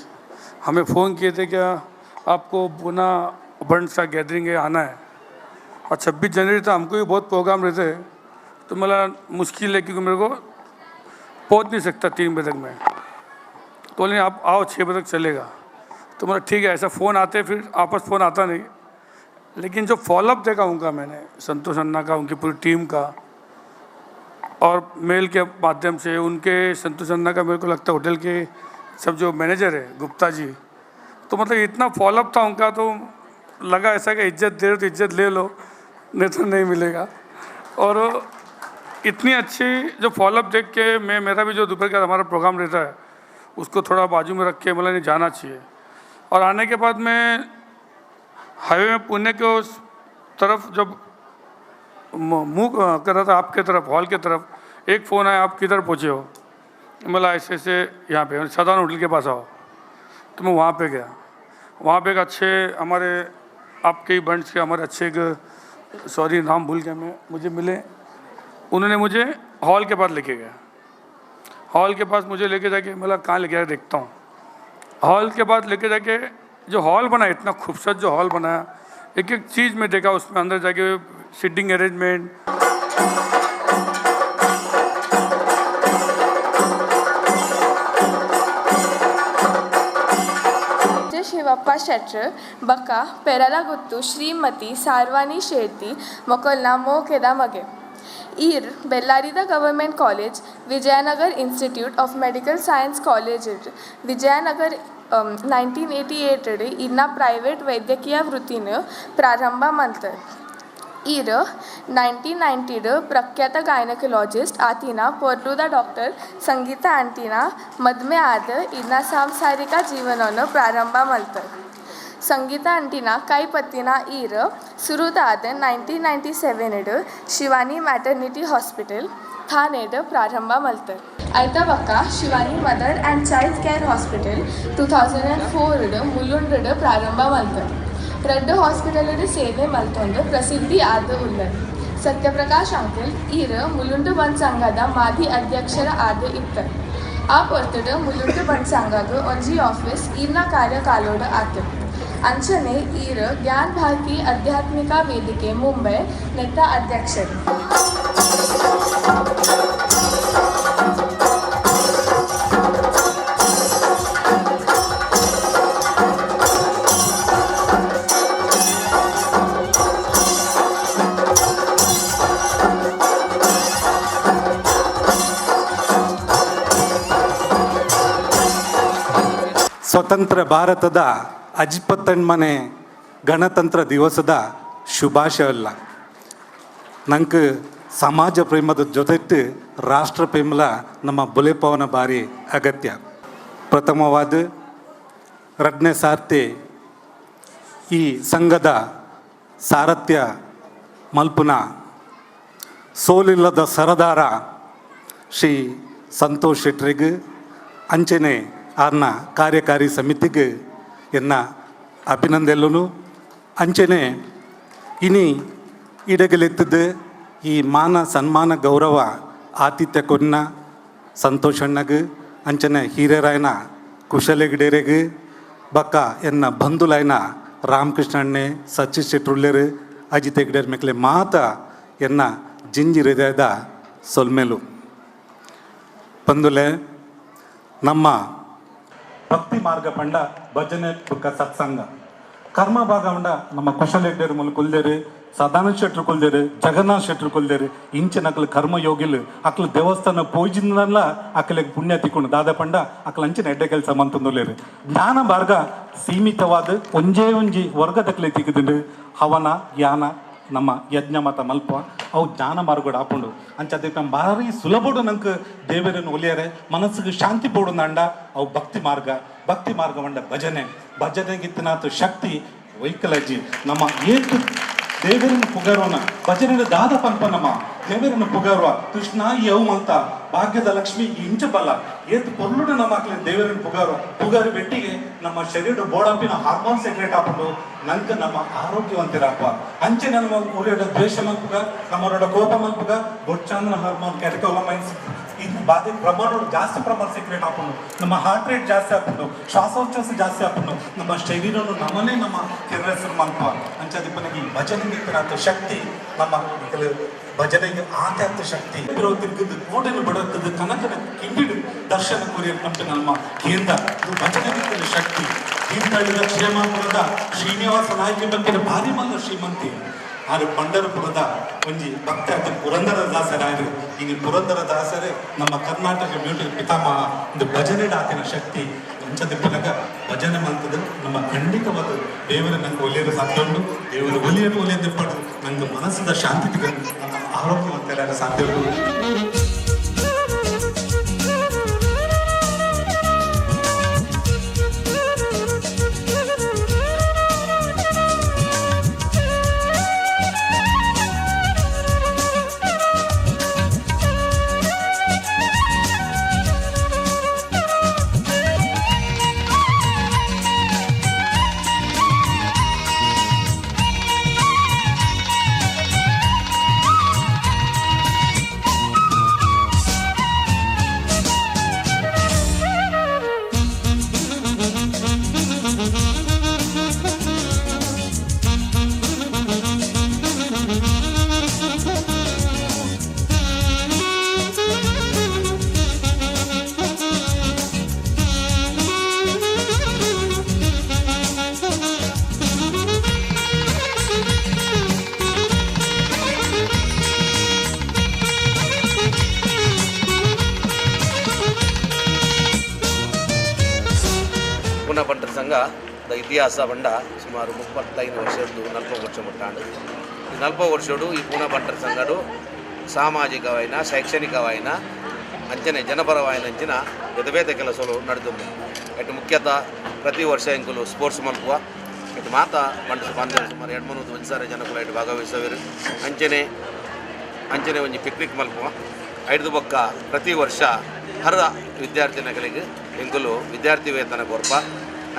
हमें फ़ोन किए थे क्या आपको पुना बंड सा गैदरिंग है, आना है। और 26 जनवरी तो हमको भी बहुत प्रोग्राम रहते हैं, तो मेरा मुश्किल है क्योंकि मेरे को पहुंच नहीं सकता 3 बजे तक मैं। तो बोले आप आओ 6 बजे तक चलेगा। तो बोला ठीक है। ऐसा फ़ोन आते फिर आपस फ़ोन आता नहीं, लेकिन जो फॉलोअप देखा उनका मैंने, संतोष अन्ना का, उनकी पूरी टीम का, और मेल के माध्यम से उनके संतोष अन्ना का, मेरे को लगता है होटल के सब जो मैनेजर है गुप्ता जी, तो मतलब इतना फॉलोअप था उनका, तो लगा ऐसा कि इज्जत दे रहे तो इज्जत ले लो, नहीं तो नहीं मिलेगा। और इतनी अच्छी जो फॉलोअप देख के मैं, मेरा भी जो दोपहर का हमारा प्रोग्राम रहता है उसको थोड़ा बाजू में रख के बोला नहीं जाना चाहिए। और आने के बाद मैं हाईवे में पुणे के उस तरफ जब मुँह कर रहा था आपके तरफ, हॉल के तरफ, एक फ़ोन आया, आप किधर पहुँचे हो? बोला ऐसे ऐसे यहाँ पे सदान होटल के पास आओ। तो मैं वहाँ पे गया, वहाँ पे एक अच्छे हमारे आपके ही बंड्स के हमारे अच्छे एक, सॉरी नाम भूल गया मैं, मुझे मिले, उन्होंने मुझे हॉल के पास लेके गया। हॉल के पास मुझे लेके जाके बोला कहाँ लेके आया देखता हूँ। हॉल के पास लेके जाके जो हॉल बना, इतना खूबसूरत जो हॉल बनाया, एक एक चीज़ में देखा उसमें अंदर जाके सीटिंग अरेंजमेंट। ಕೇಶವಪ್ಪ ಶೆಟ್ರ್ ಬಕ ಪೆರಲಗುತ್ತು ಶ್ರೀಮತಿ ಸಾರ್ವಾನಿ ಶೆಟ್ಟಿ ಮೊಕಲ್ನ ಮೋಕೆದ ಮಗೆ. ಈರ್ ಬೆಳ್ಳಾರಿದ government college, Vijayanagar institute of medical science college, Vijayanagar 1988 ಇನ್ನ ಪ್ರೈವೇಟ್ ವೈದ್ಯಕೀಯ ವೃತ್ತಿನ ಪ್ರಾರಂಭ ಮಲ್ತರ್. ಈರ್ 1990ಡ್ ಪ್ರಖ್ಯಾತ ಗೈನಕೊಲಾಜಿಸ್ಟ್ ಆತಿನ ಪೊರ್ಲುದ ಡಾಕ್ಟರ್ ಸಂಗೀತ ಆಂಟಿನ ಮದ್ಮೆ ಆದ್ ಇನ್ನ ಸಾಂಸಾರಿಕ ಜೀವನವನ್ನು ಪ್ರಾರಂಭ ಮಲ್ತರ್. ಸಂಗೀತ ಆಂಟಿನ ಕೈಪತ್ತಿನ ಈರ್ ಸುರುದಾದ್ 1997ಡ್ ಶಿವಾನಿ ಮ್ಯಾಟರ್ನಿಟಿ ಹಾಸ್ಪಿಟಲ್, ಥಾಣೆಡ್ ಪ್ರಾರಂಭ ಮಲ್ತರ್. ಐತ ಬೊಕ್ಕ Shivani mother and child care hospital 2004ಡ್ Mulund ಪ್ರಾರಂಭ ಮಲ್ತರ್. ರಡ್ಡ್ ಹಾಸ್ಪಿಟಲ್ ಸೇವೆ ಮಲ್ತೊಂದು ಪ್ರಸಿದ್ಧಿ ಆದ್ ಉಲ್ಲರ್. ಸತ್ಯಪ್ರಕಾಶ್ ಅಂಕಲ್ ಈರ್ ಮುಲುಂಡು ಬಂಟ್ ಸಂಘದ ಮಾಜಿ ಅಧ್ಯಕ್ಷರ ಆದ್ ಇತ್ತರ್. ಆ ಪೊರ್ತುಡು ಮುಲುಂಡು ಬಂಟ್ ಸಂಘಗ್ ಒಂಜಿ ಆಫೀಸ್ ಈರ್ನ ಕಾರ್ಯಕಾಲೋಡು ಆತ. ಅಂಚನೆ ಈರ್ ಜ್ಞಾನ ಭಾರತಿ ಆಧ್ಯಾತ್ಮಿಕ ವೇದಿಕೆ, ಮುಂಬೈ ನೆತ್ತ ಅಧ್ಯಕ್ಷರು. ಸ್ವತಂತ್ರ ಭಾರತದ ಅಜ್ಪತ್ತೊಂಬನೇ ಗಣತಂತ್ರ ದಿವಸದ ಶುಭಾಶಯ. ನಂಗೆ ಸಮಾಜ ಪ್ರೇಮದ ಜೊತೆಟ್ಟು ರಾಷ್ಟ್ರ ಪ್ರೇಮಲ ನಮ್ಮ ಬುಲೆಪವನ ಬಾರಿ ಅಗತ್ಯ. ಪ್ರಥಮವಾದ ರಡ್ನೇ ಸಾರ್ತಿ ಈ ಸಂಘದ ಸಾರಥ್ಯ ಮಲ್ಪುನ ಸೋಲಿಲ್ಲದ ಸರದಾರ ಶ್ರೀ ಸಂತೋಷ್ ಶೆಟ್ರಿಗೆ, ಅಂಚನೆ ಆರ್ನ ಕಾರ್ಯಕಾರಿ ಸಮಿತಿಗೆ ಎನ್ನ ಅಭಿನಂದನೆಲು. ಅಂಚನೆ ಇನಿ ಇಡಗಲೆತ್ತದ ಈ ಮಾನ ಸನ್ಮಾನ ಗೌರವ ಆತಿಥ್ಯ ಕೊನ್ನ ಸಂತೋಷಣ್ಣಗೆ, ಅಂಚನೆ ಹಿರಿಯರಾಯನ ಕುಶಲಗಿಡೇರೆಗ್, ಬಕ್ಕ ಎನ್ನ ಬಂಧುಲಾಯನ ರಾಮಕೃಷ್ಣಣ್ಣೆ, ಸಚಿತ್ ಶೆಟ್ರುಲ್ಲೇರು, ಅಜಿತ್ ಹೆಗ್ಡೇರ್ ಮೆಕ್ಲೆ ಮಾತ ಎನ್ನ ಜಿಂಜಿ ಹೃದಯದ ಸೊಲ್ಮೆಲು. ಬಂಧುಲೆ, ನಮ್ಮ ಭಕ್ತಿ ಮಾರ್ಗ ಪಂಡ ಭಜನೆ ಬುಕ್ಕ ಸತ್ಸಂಗ. ಕರ್ಮ ಭಾಗ ಉಂಡ ನಮ್ಮ ಕುಶಲ ಹೆಗ್ಡೇರು ಮೂಲಕ ಕುಲ್ದೇರು, ಸದಾನಂದ ಶೆಟ್ರು ಕುಲ್ದೇರು, ಜಗನ್ನಾಥ ಶೆಟ್ರು ಕುಲ್ದೇರು. ಇಂಚಿನ ಅಕ್ಲು ಕರ್ಮಯೋಗಿಲು. ಅಕ್ಲು ದೇವಸ್ಥಾನ ಪೂಜಿನಲ್ಲ ಅಕ್ಲೆಗ್ ಪುಣ್ಯ ತಿಕ್ಕೊಂಡು. ದಾದ ಪಂಡ ಅಕ್ಲು ಅಂಚಿನ ಎಡ್ಡೆ ಕೆಲಸ ಮಂತಂದುಲ್ಲೇರು. ಜ್ಞಾನ ಮಾರ್ಗ ಸೀಮಿತವಾದ ಒಂಜೇ ಒಂಜಿ ವರ್ಗದಕ್ಲೆ ತಿಕ್ಕುದುಂಡು. ಹವನ ಯಾನ ನಮ್ಮ ಯಜ್ಞ ಮತ ಮಲ್ಪ ಅವು ಜ್ಞಾನ ಮಾರ್ಗಡ್ ಆಪುಂಡು. ಅಂಚ ಅದೇ ಭಾರಿ ಸುಲಭಡು ನಂಗೆ ದೇವರನ್ನು ಒಲಿಯರೆ, ಮನಸ್ಸಿಗೆ ಶಾಂತಿ ಪೋಡುಂದಾಂಡ ಅವು ಭಕ್ತಿ ಮಾರ್ಗ. ಭಕ್ತಿ ಮಾರ್ಗ ಮಂಡ ಭಜನೆ. ಭಜನೆಗಿತ್ತನಾಥ ಶಕ್ತಿ ವೈಕಲಜ್ಜಿ. ನಮ್ಮ ಏತು ದೇವರನ್ನು ಪುಗರೋಣ ಭಜನೆ ದಾದ ಪನ್ಪ ನಮ್ಮ ದೇವರನ್ನು ಪುಗರುವ ಕೃಷ್ಣ ಯವು ಅಂತ ಭಾಗ್ಯದ ಲಕ್ಷ್ಮಿ ಇಂಚ ಬಲ್ಲ ಏತು ಪೊರ್ಲುಡು ನಮ್ಮ ದೇವರನ್ನು ಪುಗಾರುವ ಪುಗಾರಿ ಬೆಟ್ಟಿಗೆ ನಮ್ಮ ಶರೀರ ಬೋಡಂಪಿನ ಹಾರ್ಮೋನ್ ಸೆಕ್ರೇಟ್ ಆಪುಂಡು. ನಂಕ ನಮ್ಮ ಆರೋಗ್ಯವಂತಿರಪ್ಪ. ಅಂಚೆ ನಮ್ಮ ಊರಿಡ ದ್ವೇಷ ಮಲ್ಪುಗ, ನಮ್ಮವರೋಡ ಕೋಪ ಮಲ್ಪುಗ ಬೊಚ್ಚಾಂದ್ರ ಹಾರ್ಮೋನ್ ಕ್ಯಾಟಕೋಲಮೈನ್ಸ್ ಇದು ಬಾಧೆ ಪ್ರಮಾಣ ಜಾಸ್ತಿ ಪ್ರಮಾಣ ಸೆಕ್ರೇಟ್ ಆಪುಂಡು. ನಮ್ಮ ಹಾರ್ಟ್ ರೇಟ್ ಜಾಸ್ತಿ ಆಪುಂಡು, ಶ್ವಾಸೋಚ್ಛ್ವಾಸ ಜಾಸ್ತಿ ಆಪುಂಡು. ನಮ್ಮ ಶರೀರನು ನಮ್ಮನೇ ನಮ್ಮ ಕೆರಸರು ಮಲ್ಪ. ಅಂಚದಿಪ್ಪನಿಗೆ ಈ ಭಜನೆಗೆ ಶಕ್ತಿ ನಮ್ಮ ಕೆಲವು ಭಜನೆಗೆ ಆತ್ಯಾತ್ತ ಶಕ್ತಿ ತಿರುಗದು ಕೋಟೆನ ಬಡಕದು ಕನಕನ ಕಿಂಡಿಡು ದರ್ಶನ ಕೊರಿಯರ್ ನಂಬಿನ ನಮ್ಮ ಕೇಂದ್ರ ಇದು ಭಜನೆಗೆ ಶಕ್ತಿ. ತೀರ್ಥಹಳ್ಳಿದ ಕ್ಷೇಮಾಪುರದ ಶ್ರೀನಿವಾಸ ನಾಯಕ ಬಗ್ಗೆ ಭಾರಿ ಮಲ್ಲ ಶ್ರೀಮಂತಿ ಆರು ಪಂಡರಪುರದ ಒಂಜಿ ಭಕ್ತ ಪುರಂದರ ದಾಸರಾಯರು. ಈಗ ಪುರಂದರ ದಾಸರೇ ನಮ್ಮ ಕರ್ನಾಟಕ ಬ್ಯೂಟಿ ಪಿತಾಮಹ. ಒಂದು ಭಜನೆ ಆತಿನ ಶಕ್ತಿ ಅಂಚದಿಪ್ಪನಗ ಭಜನೆ ಮಂತದ ನಮ್ಮ ಖಂಡಿತವಾದ ದೇವರ ನಂಗೆ ಒಲಿಯಲು ಸಾಧ್ಯ ಉಂಟು. ದೇವರು ಒಲಿಯಲು ಒಲಿಯದಿಪ್ಪಡು ನಂಗೆ ಮನಸ್ಸದ ಶಾಂತಿ ನಮ್ಮ ಆರೋಗ್ಯವಂತೆಲ್ಲ ಸಾಧ್ಯ ಉಂಟು. ಸಂಘ the ಇತಿಹಾಸ ಬಂಡ ಸುಮಾರು 35 ವರ್ಷದ್ದು 40 ವರ್ಷ ಮುಟ್ಟಾಂಡು. ಈ 40 ವರ್ಷಡು ಈ ಪೂನಾ ಬಂಟರ ಸಂಘಡು ಸಾಮಾಜಿಕವಾಯಿನ ಶೈಕ್ಷಣಿಕವಾಯಿನ ಅಂಚನೆ ಜನಪರವಾಯಿನ ಅಂಚಿನ ಬೇತೆ ಬೇತೆ ಕೆಲಸಗಳು ನಡೆದು. ಎಟ್ಟು ಮುಖ್ಯತಃ ಪ್ರತಿ ವರ್ಷ ಎಂಕುಲು ಸ್ಪೋರ್ಟ್ಸ್ ಮಲ್ಪುವ ಇಟ್ಟು ಮಾತಾ ಬಂಟ ಬಾಂಧವರು ಸುಮಾರು 200 1,000 ಜನಕುಲು ಇಟ್ಟು ಭಾಗವಹಿಸವರು. ಅಂಚನೆ ಅಂಚನೆ ಒಂಜಿ ಪಿಕ್ನಿಕ್ ಮಲ್ಪುವ. ಐದು ಬೊಕ್ಕ ಪ್ರತಿ ವರ್ಷ ಹರ ವಿದ್ಯಾರ್ಥಿನಗಳಿಗೆ ಎಂಕುಲು ವಿದ್ಯಾರ್ಥಿ ವೇತನ ಕೊರ್ಪ.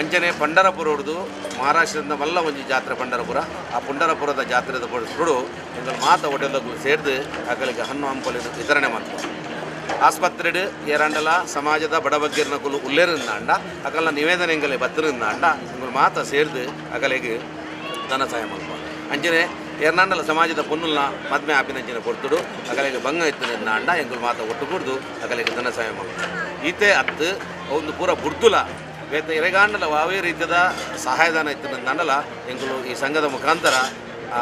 ಅಂಚನೆ ಪಂಡರಪುರದ್ದು ಮಹಾರಾಷ್ಟ್ರದ ಮಲ್ಲ ಒಂಜಿ ಜಾತ್ರೆ ಪಂಡರಪುರ. ಆ ಪಂಡರಪುರದ ಜಾತ್ರೆದ ಪಡಿಸ್ಬಿಡು ಎಂಕುಲು ಮಾತ ಒಡೆದಕ್ಕೂ ಸೇರ್ದು ಅಕಲಿಗೆ ಹಣ್ಣು ಹಂಪಲು ವಿತರಣೆ ಮಾಡ್ತವೆ. ಆಸ್ಪತ್ರೆಡು ಏರಾಂಡಲ ಸಮಾಜದ ಬಡಬಗ್ಗಿರ್ನಕುಲು ಉಲ್ಲೇರಿಂದಾಂಡ ಅಕಲ್ನ ನಿವೇದನೆ ಎಂಗಲೆ ಬತ್ತರಿಂದಾಂಡ ಎಂಕುಲು ಮಾತ ಸೇರ್ದು ಅಕಲಿಗೆ ಧನ ಸಹಾಯ ಮಲ್ಪ. ಅಂಚನೆ ಏರ್ನಾಂಡಲ ಸಮಾಜದ ಪೊನ್ನುಲ್ನ ಮದ್ಮೆ ಆಪಿನಂಚಿನ ಕೊಡ್ತುಡು ಅಕಲಿಗೆ ಬಂಗ ಇತ್ತಿನಿಂದಾಂಡ ಎಂಕುಲು ಮಾತ ಒಟ್ಟು ಕೊಡ್ದು ಅಕಲಿಗೆ ಧನ ಸಹಾಯ ಮಲ್ಪ. ಈತೆ ಅತ್ತು ಒಂದು ಪೂರ ಬುಡ್ದುಲ ಬೇತ ಎರೆಗಾಂಡಲ ವಾವೇ ರೀತಿಯ ಸಹಾಯಧನ ಇತ್ತಿನಿಂದಾಂಡಲ ಎಂಕುಲು ಈ ಸಂಘದ ಮುಖಾಂತರ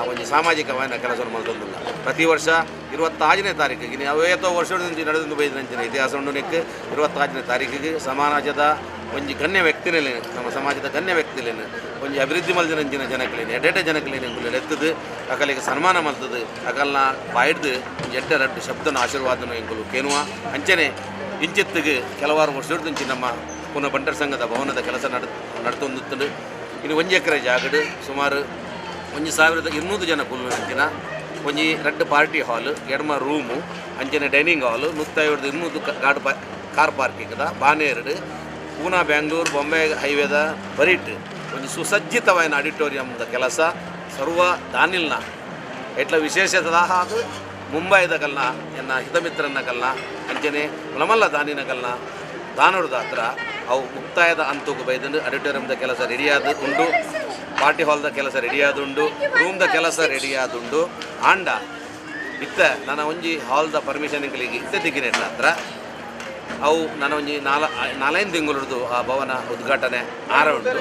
ಒಂದು ಸಾಮಾಜಿಕವಾದ ಕೆಲಸವನ್ನು ಮಲ್ತೊಂದಿಲ್ಲ. ಪ್ರತಿ ವರ್ಷ 26ನೇ ತಾರೀಕಿಗೆ ಇನ್ನು ಅವೇತೋ ವರ್ಷದಿಂದ ನಡೆದು ಬೈದಿನಂಚಿನ ಇತಿಹಾಸ ಉಂಡು. ನೆಕ್ 26ನೇ ತಾರೀಕಿಗೆ ಸಮಾಜದ ಒಂಜಿ ಗಣ್ಯ ವ್ಯಕ್ತಿನೇನೆ ನಮ್ಮ ಸಮಾಜದ ಗಣ್ಯ ವ್ಯಕ್ತಿಲೇನೆ ಒಂಜಿ ಅಭಿವೃದ್ಧಿ ಮಲ್ದಿನಂಚಿನ ಜನಕಲೇನೆ ಎಡೆಡೆ ಜನಕಲೇನೆ ಎಂಕುಲು ಎತ್ತದು ಅಕಲಿಗೆ ಸನ್ಮಾನ ಮಲ್ತದು ಅಕಲ್ನ ಬಾಯ್ದು ಒಂಜಿ ಎಡ್ಡೆ ರಡ್ಡು ಶಬ್ದನ ಆಶೀರ್ವಾದನ ಎಂಕುಲು ಕೇನುವ. ಅಂಚನೆ ಇಂಚಿತ್ತಿಗೆ ಕೆಲವಾರು ವರ್ಷದಿಂಚಿ ನಮ್ಮ ಪುನಃ ಬಂಟರ ಸಂಘದ ಭವನದ ಕೆಲಸ ನಡ್ತೊಂದಿತ್ತು. ಇನ್ನು 1 ಎಕರೆ ಜಾಗಡು ಸುಮಾರು 1200 ಜನ ಕುಲ್ಲುನಂಚಿನ ಒಂಜಿ 2 ಪಾರ್ಟಿ ಹಾಲ್, 2 ರೂಮು, ಅಂಚನೆ ಡೈನಿಂಗ್ ಹಾಲು, 150-200 ಗಾಡು ಕಾರ್ ಪಾರ್ಕಿಂಗ್ದ ಬಾನೇರಡು ಪೂನಾ ಬ್ಯಾಂಗ್ಳೂರು ಬೊಂಬೆ ಹೈವೇದ ಬರಿಟ್ ಒಂಜಿ ಸುಸಜ್ಜಿತವಾದ ಆಡಿಟೋರಿಯಂದ ಕೆಲಸ ಸರ್ವ ದಾನಿಲ್ನ ಎಟ್ಲ ವಿಶೇಷದ ಹಾಗೂ ಮುಂಬೈದ ಕಲ್ನ ಎನ್ನ ಹಿತಮಿತ್ರನ ಕಲ್ನ ಅಂಚನೆ ಮಲಮಲ್ಲ ದಾನಿನ ಕಲ್ನ ದಾನೋಡ್ದ ಹತ್ರ ಅವು ಮುಕ್ತಾಯದ ಅಂತೂಗು ಬೈದಂಡು ಆಡಿಟೋರಿಯಂದ ಕೆಲಸ ರೆಡಿಯಾದ ಉಂಡು, ಪಾರ್ಟಿ ಹಾಲ್ದ ಕೆಲಸ ರೆಡಿಯಾದುಂಡು, ರೂಮ್ದ ಕೆಲಸ ರೆಡಿಯಾದುಂಡು. ಆಂಡ ಇತ್ತ ನನ್ನ ಒಂಜಿ ಹಾಲ್ದ ಪರ್ಮಿಷನ್ ಎಂಕಲಿಗೆ ಇತ್ತ ದಿಕ್ಕಿನ ಹತ್ರ ಅವು ನನ್ನ ಒಂಜಿ 4-5 ತಿಂಗಳದ್ದು ಆ ಭವನ ಉದ್ಘಾಟನೆ ಆರ ಉಂಟು.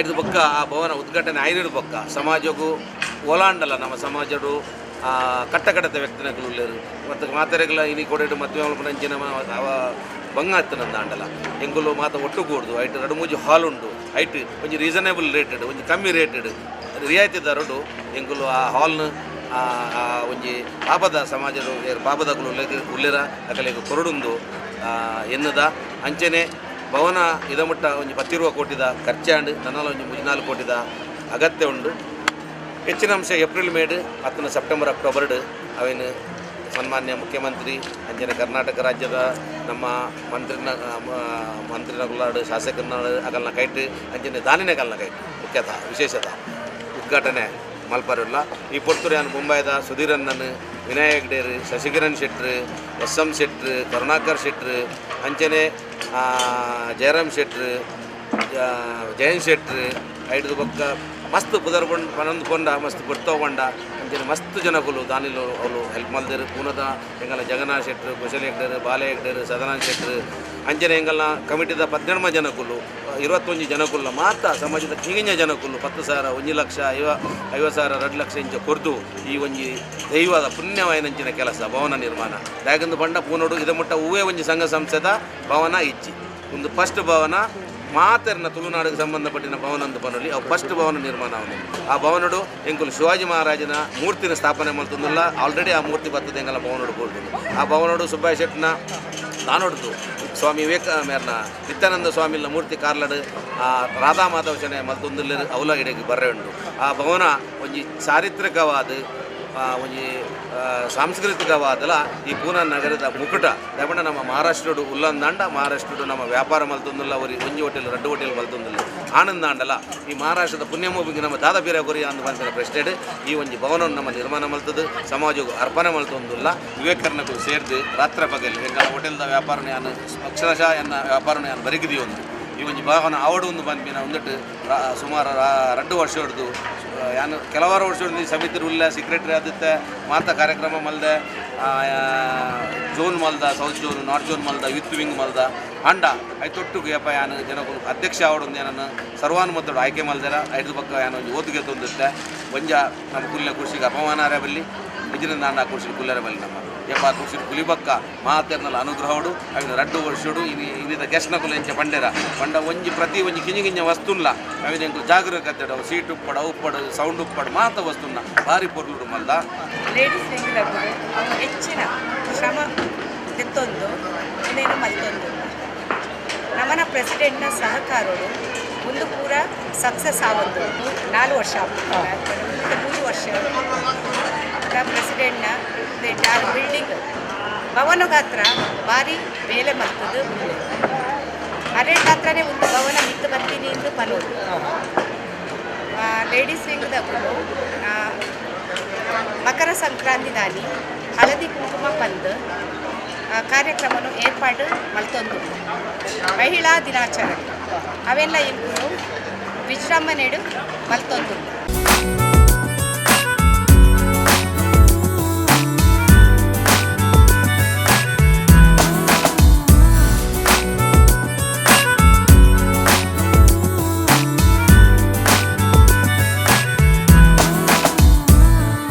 ಐದು ಬೊಕ್ಕ ಆ ಭವನ ಉದ್ಘಾಟನೆ ಐದು ಬೊಕ್ಕ ಸಮಾಜಕ್ಕೂ ಓಲಾಂಡಲ್ಲ ನಮ್ಮ ಸಮಾಜಡು ಕಟ್ಟಕಡತ ವ್ಯಕ್ತಿನಕಲು ಉಲ್ಲೇರು ಮತ್ತು ಮಾತೆರೆಗಳ ಇನಿ ಕೊಡೆಡು ಮದುವೆ ಮಲ್ಪನಂಚಿನ ಬಂಗ ಹತ್ತನಂದ ಆಂಡಲ ಎಂಕುಲು ಮಾತ ಒಟ್ಟು ಕೂಡ್ದು ಐಟ್ 2-3 ಹಾಲ್ ಉಂಡು. ಐಟ್ ಒಂಜಿ ರೀಸನೇಬಲ್ ರೇಟೆಡ್ ಒಂಜಿ ಕಮ್ಮಿ ರೇಟೆಡ್ ರಿಯಾಯಿತಿ ದರಡು ಎಂಕುಲು ಆ ಹಾಲ್ನ ಒಂಜಿ ಪಾಪದ ಸಮಾಜದ ಪಾಪದಕುಲು ಉಲ್ಲೇರ ಅಕಲಿಗೆ ಕೊರಡುಂದು ಎನ್ನದ. ಅಂಚನೆ ಭವನ ಇದಮುಟ್ಟ ಒಂಜಿ 10 ಕೋಟಿದ ಖರ್ಚಾಂಡು ನನ್ನಲ ಒಂಜಿ 3-4 ಕೋಟಿದ ಅಗತ್ಯ ಉಂಡು. ಹೆಚ್ಚಿನ ಅಂಶ ಏಪ್ರಿಲ್ ಮೇಡ್ ಹತ್ತನ ಸೆಪ್ಟೆಂಬರ್ ಅಕ್ಟೋಬರ್ಡ್ ಅವೇನು ಸನ್ಮಾನ್ಯ ಮುಖ್ಯಮಂತ್ರಿ ಅಂಚನೆ ಕರ್ನಾಟಕ ರಾಜ್ಯದ ನಮ್ಮ ಮಂತ್ರಿನಗುಲಾಡು ಶಾಸಕನಾಡು ಅಗಲ್ನ ಕೈಟ್ ಅಂಚನೆ ದಾನಿನ ಕಲ್ನ ಕೈಟ್ ಮುಖ್ಯತಃ ವಿಶೇಷತಃ ಉದ್ಘಾಟನೆ ಮಲ್ಪರಿಲ್ಲ. ಈ ಪೊರ್ತುರು ಮುಂಬೈದ ಸುಧೀರಣ್ಣನ್, ವಿನಾಯಕ್ ಹೆಗ್ಡೇರು, ಶಶಿಕಿರಣ್ ಶೆಟ್ರು, ಎಸ್ ಎಂ ಶೆಟ್ರು, ಕರುಣಾಕರ್ ಶೆಟ್ರು, ಅಂಚನೆ ಜಯರಾಮ್ ಶೆಟ್ರು, ಜಯಂತ್ ಶೆಟ್ರು, ಐದು ಬೊಕ್ಕ ಮಸ್ತ್ ಪುದರ್ ಪನೊಂದು ಪೊಂಡ ಮಸ್ತ್ ಪೊರ್ತೋಗೊಂಡ ಅಂಚನೆ ಮಸ್ತ್ ಜನಕುಲು ದಾನಿಲು ಅವಳು ಹೆಲ್ಪ್ ಮಲ್ದೇರು. ಪೂನದ ಎಂಗಲ ಜಗನ್ನಾಥ್ ಶೆಟ್ರು, ಕುಶಲ್ ಹೆಗ್ಡೇರು, ಬಾಲೆ ಹೆಗ್ಡೇರು, ಸದಾನಂದ ಶೆಟ್ರು, ಅಂಚನೆ ಎಂಗಲ್ನ ಕಮಿಟಿದ 18 ಜನಕುಲು 21 ಜನಕುಲ್ಲ ಮಾತ ಸಮಾಜದ ಕಿಂಗಿನ ಜನಕುಲು 10,000 1 ಲಕ್ಷ 50,000 2 ಲಕ್ಷ ಇಂಚ ಕೊರ್ದು ಈ ಒಂಜಿ ದೈವದ ಪುಣ್ಯವಾಯಿನಂಚಿನ ಕೆಲಸ ಭವನ ನಿರ್ಮಾಣ ದಾಗಂದು ಬಂಡ ಪೂನೋಡು ಇದಮುಟ್ಟ ಹೂವೇ ಒಂಜಿ ಸಂಘ ಸಂಸ್ಥೆದ ಭವನ ಇಚ್ಚಿ ಒಂದು ಫಸ್ಟ್ ಭವನ ಮಾತೆರ್ನ ತುಳುನಾಡಿಗೆ ಸಂಬಂಧಪಟ್ಟಿನ ಭವನ ಅಂತ ಬನ್ನೊಲಿ ಅವು ಫಸ್ಟ್ ಭವನ ನಿರ್ಮಾಣ ಅವನು. ಆ ಭವನಡು ಎಂಕುಲು ಶಿವಾಜಿ ಮಹಾರಾಜನ ಮೂರ್ತಿನ ಸ್ಥಾಪನೆ ಮಲ್ತೊಂದುಲ್ಲ. ಆಲ್ರೆಡಿ ಆ ಮೂರ್ತಿ ಬರ್ತದೆ ಎಂಗಲ ಭವನಡು ಬೋಲ್ದು. ಆ ಭವನಡು ಸುಬ್ಬಯ್ಯ ಶೆಟ್ನ ದಾನೊಡ್ದು ಸ್ವಾಮಿ ವಿವೇಕ ಮೇರ್ನ ನಿತ್ಯಾನಂದ ಸ್ವಾಮಿನ ಮೂರ್ತಿ ಕಾರ್ಲಡು ಆ ರಾಧಾ ಮಾಧವ ಶೆಣೆ ಮಲ್ತೊಂದುಲ್ಲ ಅವಲ ಗಿಡಕ್ಕೆ ಬರ್ರೆ ಉಂಡು. ಆ ಭವನ ಒಂಜಿ ಚಾರಿತ್ರಿಕವಾದ ಒಂಜಿ ಸಾಂಸ್ಕೃತಿಕವಾದಲ ಈ ಪೂನಾ ನಗರದ ಮುಕುಟ. ದಯಮಂಡ ನಮ್ಮ ಮಹಾರಾಷ್ಟ್ರಡು ಉಲ್ಲಂದಾಂಡ ಮಹಾರಾಷ್ಟ್ರಡು ನಮ್ಮ ವ್ಯಾಪಾರ ಮಲ್ತೊಂದುಲ್ಲ ಅವರಿ ಒಂಜಿ ಹೋಟೆಲ್ 2 ಹೋಟೆಲ್ ಮಲ್ತೊಂದುಲ್ಲ ಆನಂದಾಂಡಲ ಈ ಮಹಾರಾಷ್ಟ್ರದ ಪುಣ್ಯಮೂಬಿಗೆ ನಮ್ಮ ದಾದಾಬೀರ ಕೊರಿಯ ಅಂದು ಬಂದಿನ ಪ್ರಶ್ನೆ ಈ ಒಂಜಿ ಭವನವನ್ನು ನಮ್ಮ ನಿರ್ಮಾಣ ಮಲ್ತದ್ದು ಸಮಾಜಕ್ಕೂ ಅರ್ಪಣೆ ಮಲ್ತೊಂದುಲ್ಲ. ವಿವೇಕರ್ನಕ್ಕೂ ಸೇರ್ದು ರಾತ್ರಿ ಪಗಲು ಎಂಗಳ ಹೋಟೆಲ್ದ ವ್ಯಾಪಾರನ ಯಾನು ಅಕ್ಷರಶಃ ಎನ್ನ ವ್ಯಾಪಾರನ ಯಾನು ಬರಿಗಿದಿ ಒಂದು ಈ ಒಂಜಿ ಭವನ ಆವಡು ಒಂದು ಬಂದ್ಪಿನ ಒಂದಿಟ್ಟು ಸುಮಾರು 2 ವರ್ಷ ಹಿಡ್ದು ಯಾನು ಕೆಲವಾರು ವರ್ಷ ಸಮಿತಿ ಉಲ್ಲ ಸೆಕ್ರೆಟರಿ ಆದಿತ್ತೆ ಮಾತ ಕಾರ್ಯಕ್ರಮ ಮಲ್ದೆ ಜೋನ್ ಮಲ್ದ ಸೌತ್ ಜೋನ್ ನಾರ್ತ್ ಜೋನ್ ಮಲ್ದ ಯೂತ್ ವಿಂಗ್ ಮಲ್ದ ಅಂಡ ಐತೊಟ್ಟುಗು ಯಪ್ಪ ಯಾನು ಜನಗಳು ಅಧ್ಯಕ್ಷ ಆವಡೊಂದು ಏನನ್ನು ಸರ್ವಾನುಮತಡು ಆಯ್ಕೆ ಮಲ್ದೆರ ಐದು ಪಕ್ಕ ಯಾನು ಒಂಜಿ ಓದುಗೆ ತೊಂದಿತ್ತೆ ಒಂಜ ನಮ್ಮ ಕುಲ್ಲ ಕೃಷಿಗೆ ಅಪಮಾನ ಅರೆ ಬಲ್ಲಿ ನಿಜನ ನಾಂಡ ಕೃಷಿ ಕುಲ್ಲರೆ ಬಲ್ಲಿ ನಮ್ಮ ಏಪ ಖುಷಿ ಪುಲಿಬಕ್ಕ ಮಾತೆರ್ನಲ ಅನುಗ್ರಹೋಡು ಅವಿನ ರಡ್ಡು ವರ್ಷಡು ಇನಿ ಇನ್ನಿದ ಗೆಸ್ನಕುಲು ಎಂಚ ಪಂಡೆರ ಪಂಡ ಒಂಜಿ ಪ್ರತಿ ಒಂಜಿ ಕಿಂಜಿ ಕಿಂಜ ವಸ್ತುಲ್ಲ ಅವಿನ ಎಂಕುಲು ಜಾಗರೂಕತೆ ಸೀಟ್ ಉಪ್ಪಡು ಉಪ್ಪಡು ಸೌಂಡ್ ಉಪ್ಪಡು ಮಾತ ವಸ್ತುನ್ನ ಭಾರಿ ಪೊರ್ಲುಡು ಮಲ್ದ. ಲೇಡೀಸ್ ವಿಂಗ್ದಕುಲು ಹೆಚ್ಚಿನ ಶ್ರಮ ದೆತ್ತೊಂದು ಉಂದೆನ್ ಮಲ್ತೊಂದು ನಮನ ಪ್ರೆಸಿಡೆಂಟ್ನ ಸಹಕಾರಡು ಒಂದು ಪೂರ ಸಕ್ಸಸ್ ಆವೊಂದು 4 ವರ್ಷ, 3 ವರ್ಷ ಪ್ರೆಸಿಡೆಂಟ್ನ ಬಿಲ್ಡಿಂಗ್ ಭವನ ಗಾತ್ರ ಭಾರಿ ಬೇಲೆ ಮಲ್ತದ್ದು. ಅರೆ ಗಾತ್ರನೇ ಒಂದು ಭವನ ಮಿತ್ತು ಬರ್ತೀನಿ ಎಂದು ಪನೋದು. ಲೇಡೀಸ್ ವಿಂಗ್ದಕುಲು ಮಕರ ಸಂಕ್ರಾಂತಿ ದಾನಿ ಹಳದಿ ಕುಂಕುಮ ಪಂದ್ ಕಾರ್ಯಕ್ರಮನು ಏರ್ಪಾಡು ಮಲ್ತೊಂದು ಮಹಿಳಾ ದಿನಾಚರಣೆ ಅವೆಲ್ಲ ಇಂಕುಲು ವಿಜೃಂಭಣೆಡು ಮಲ್ತೊಂದು.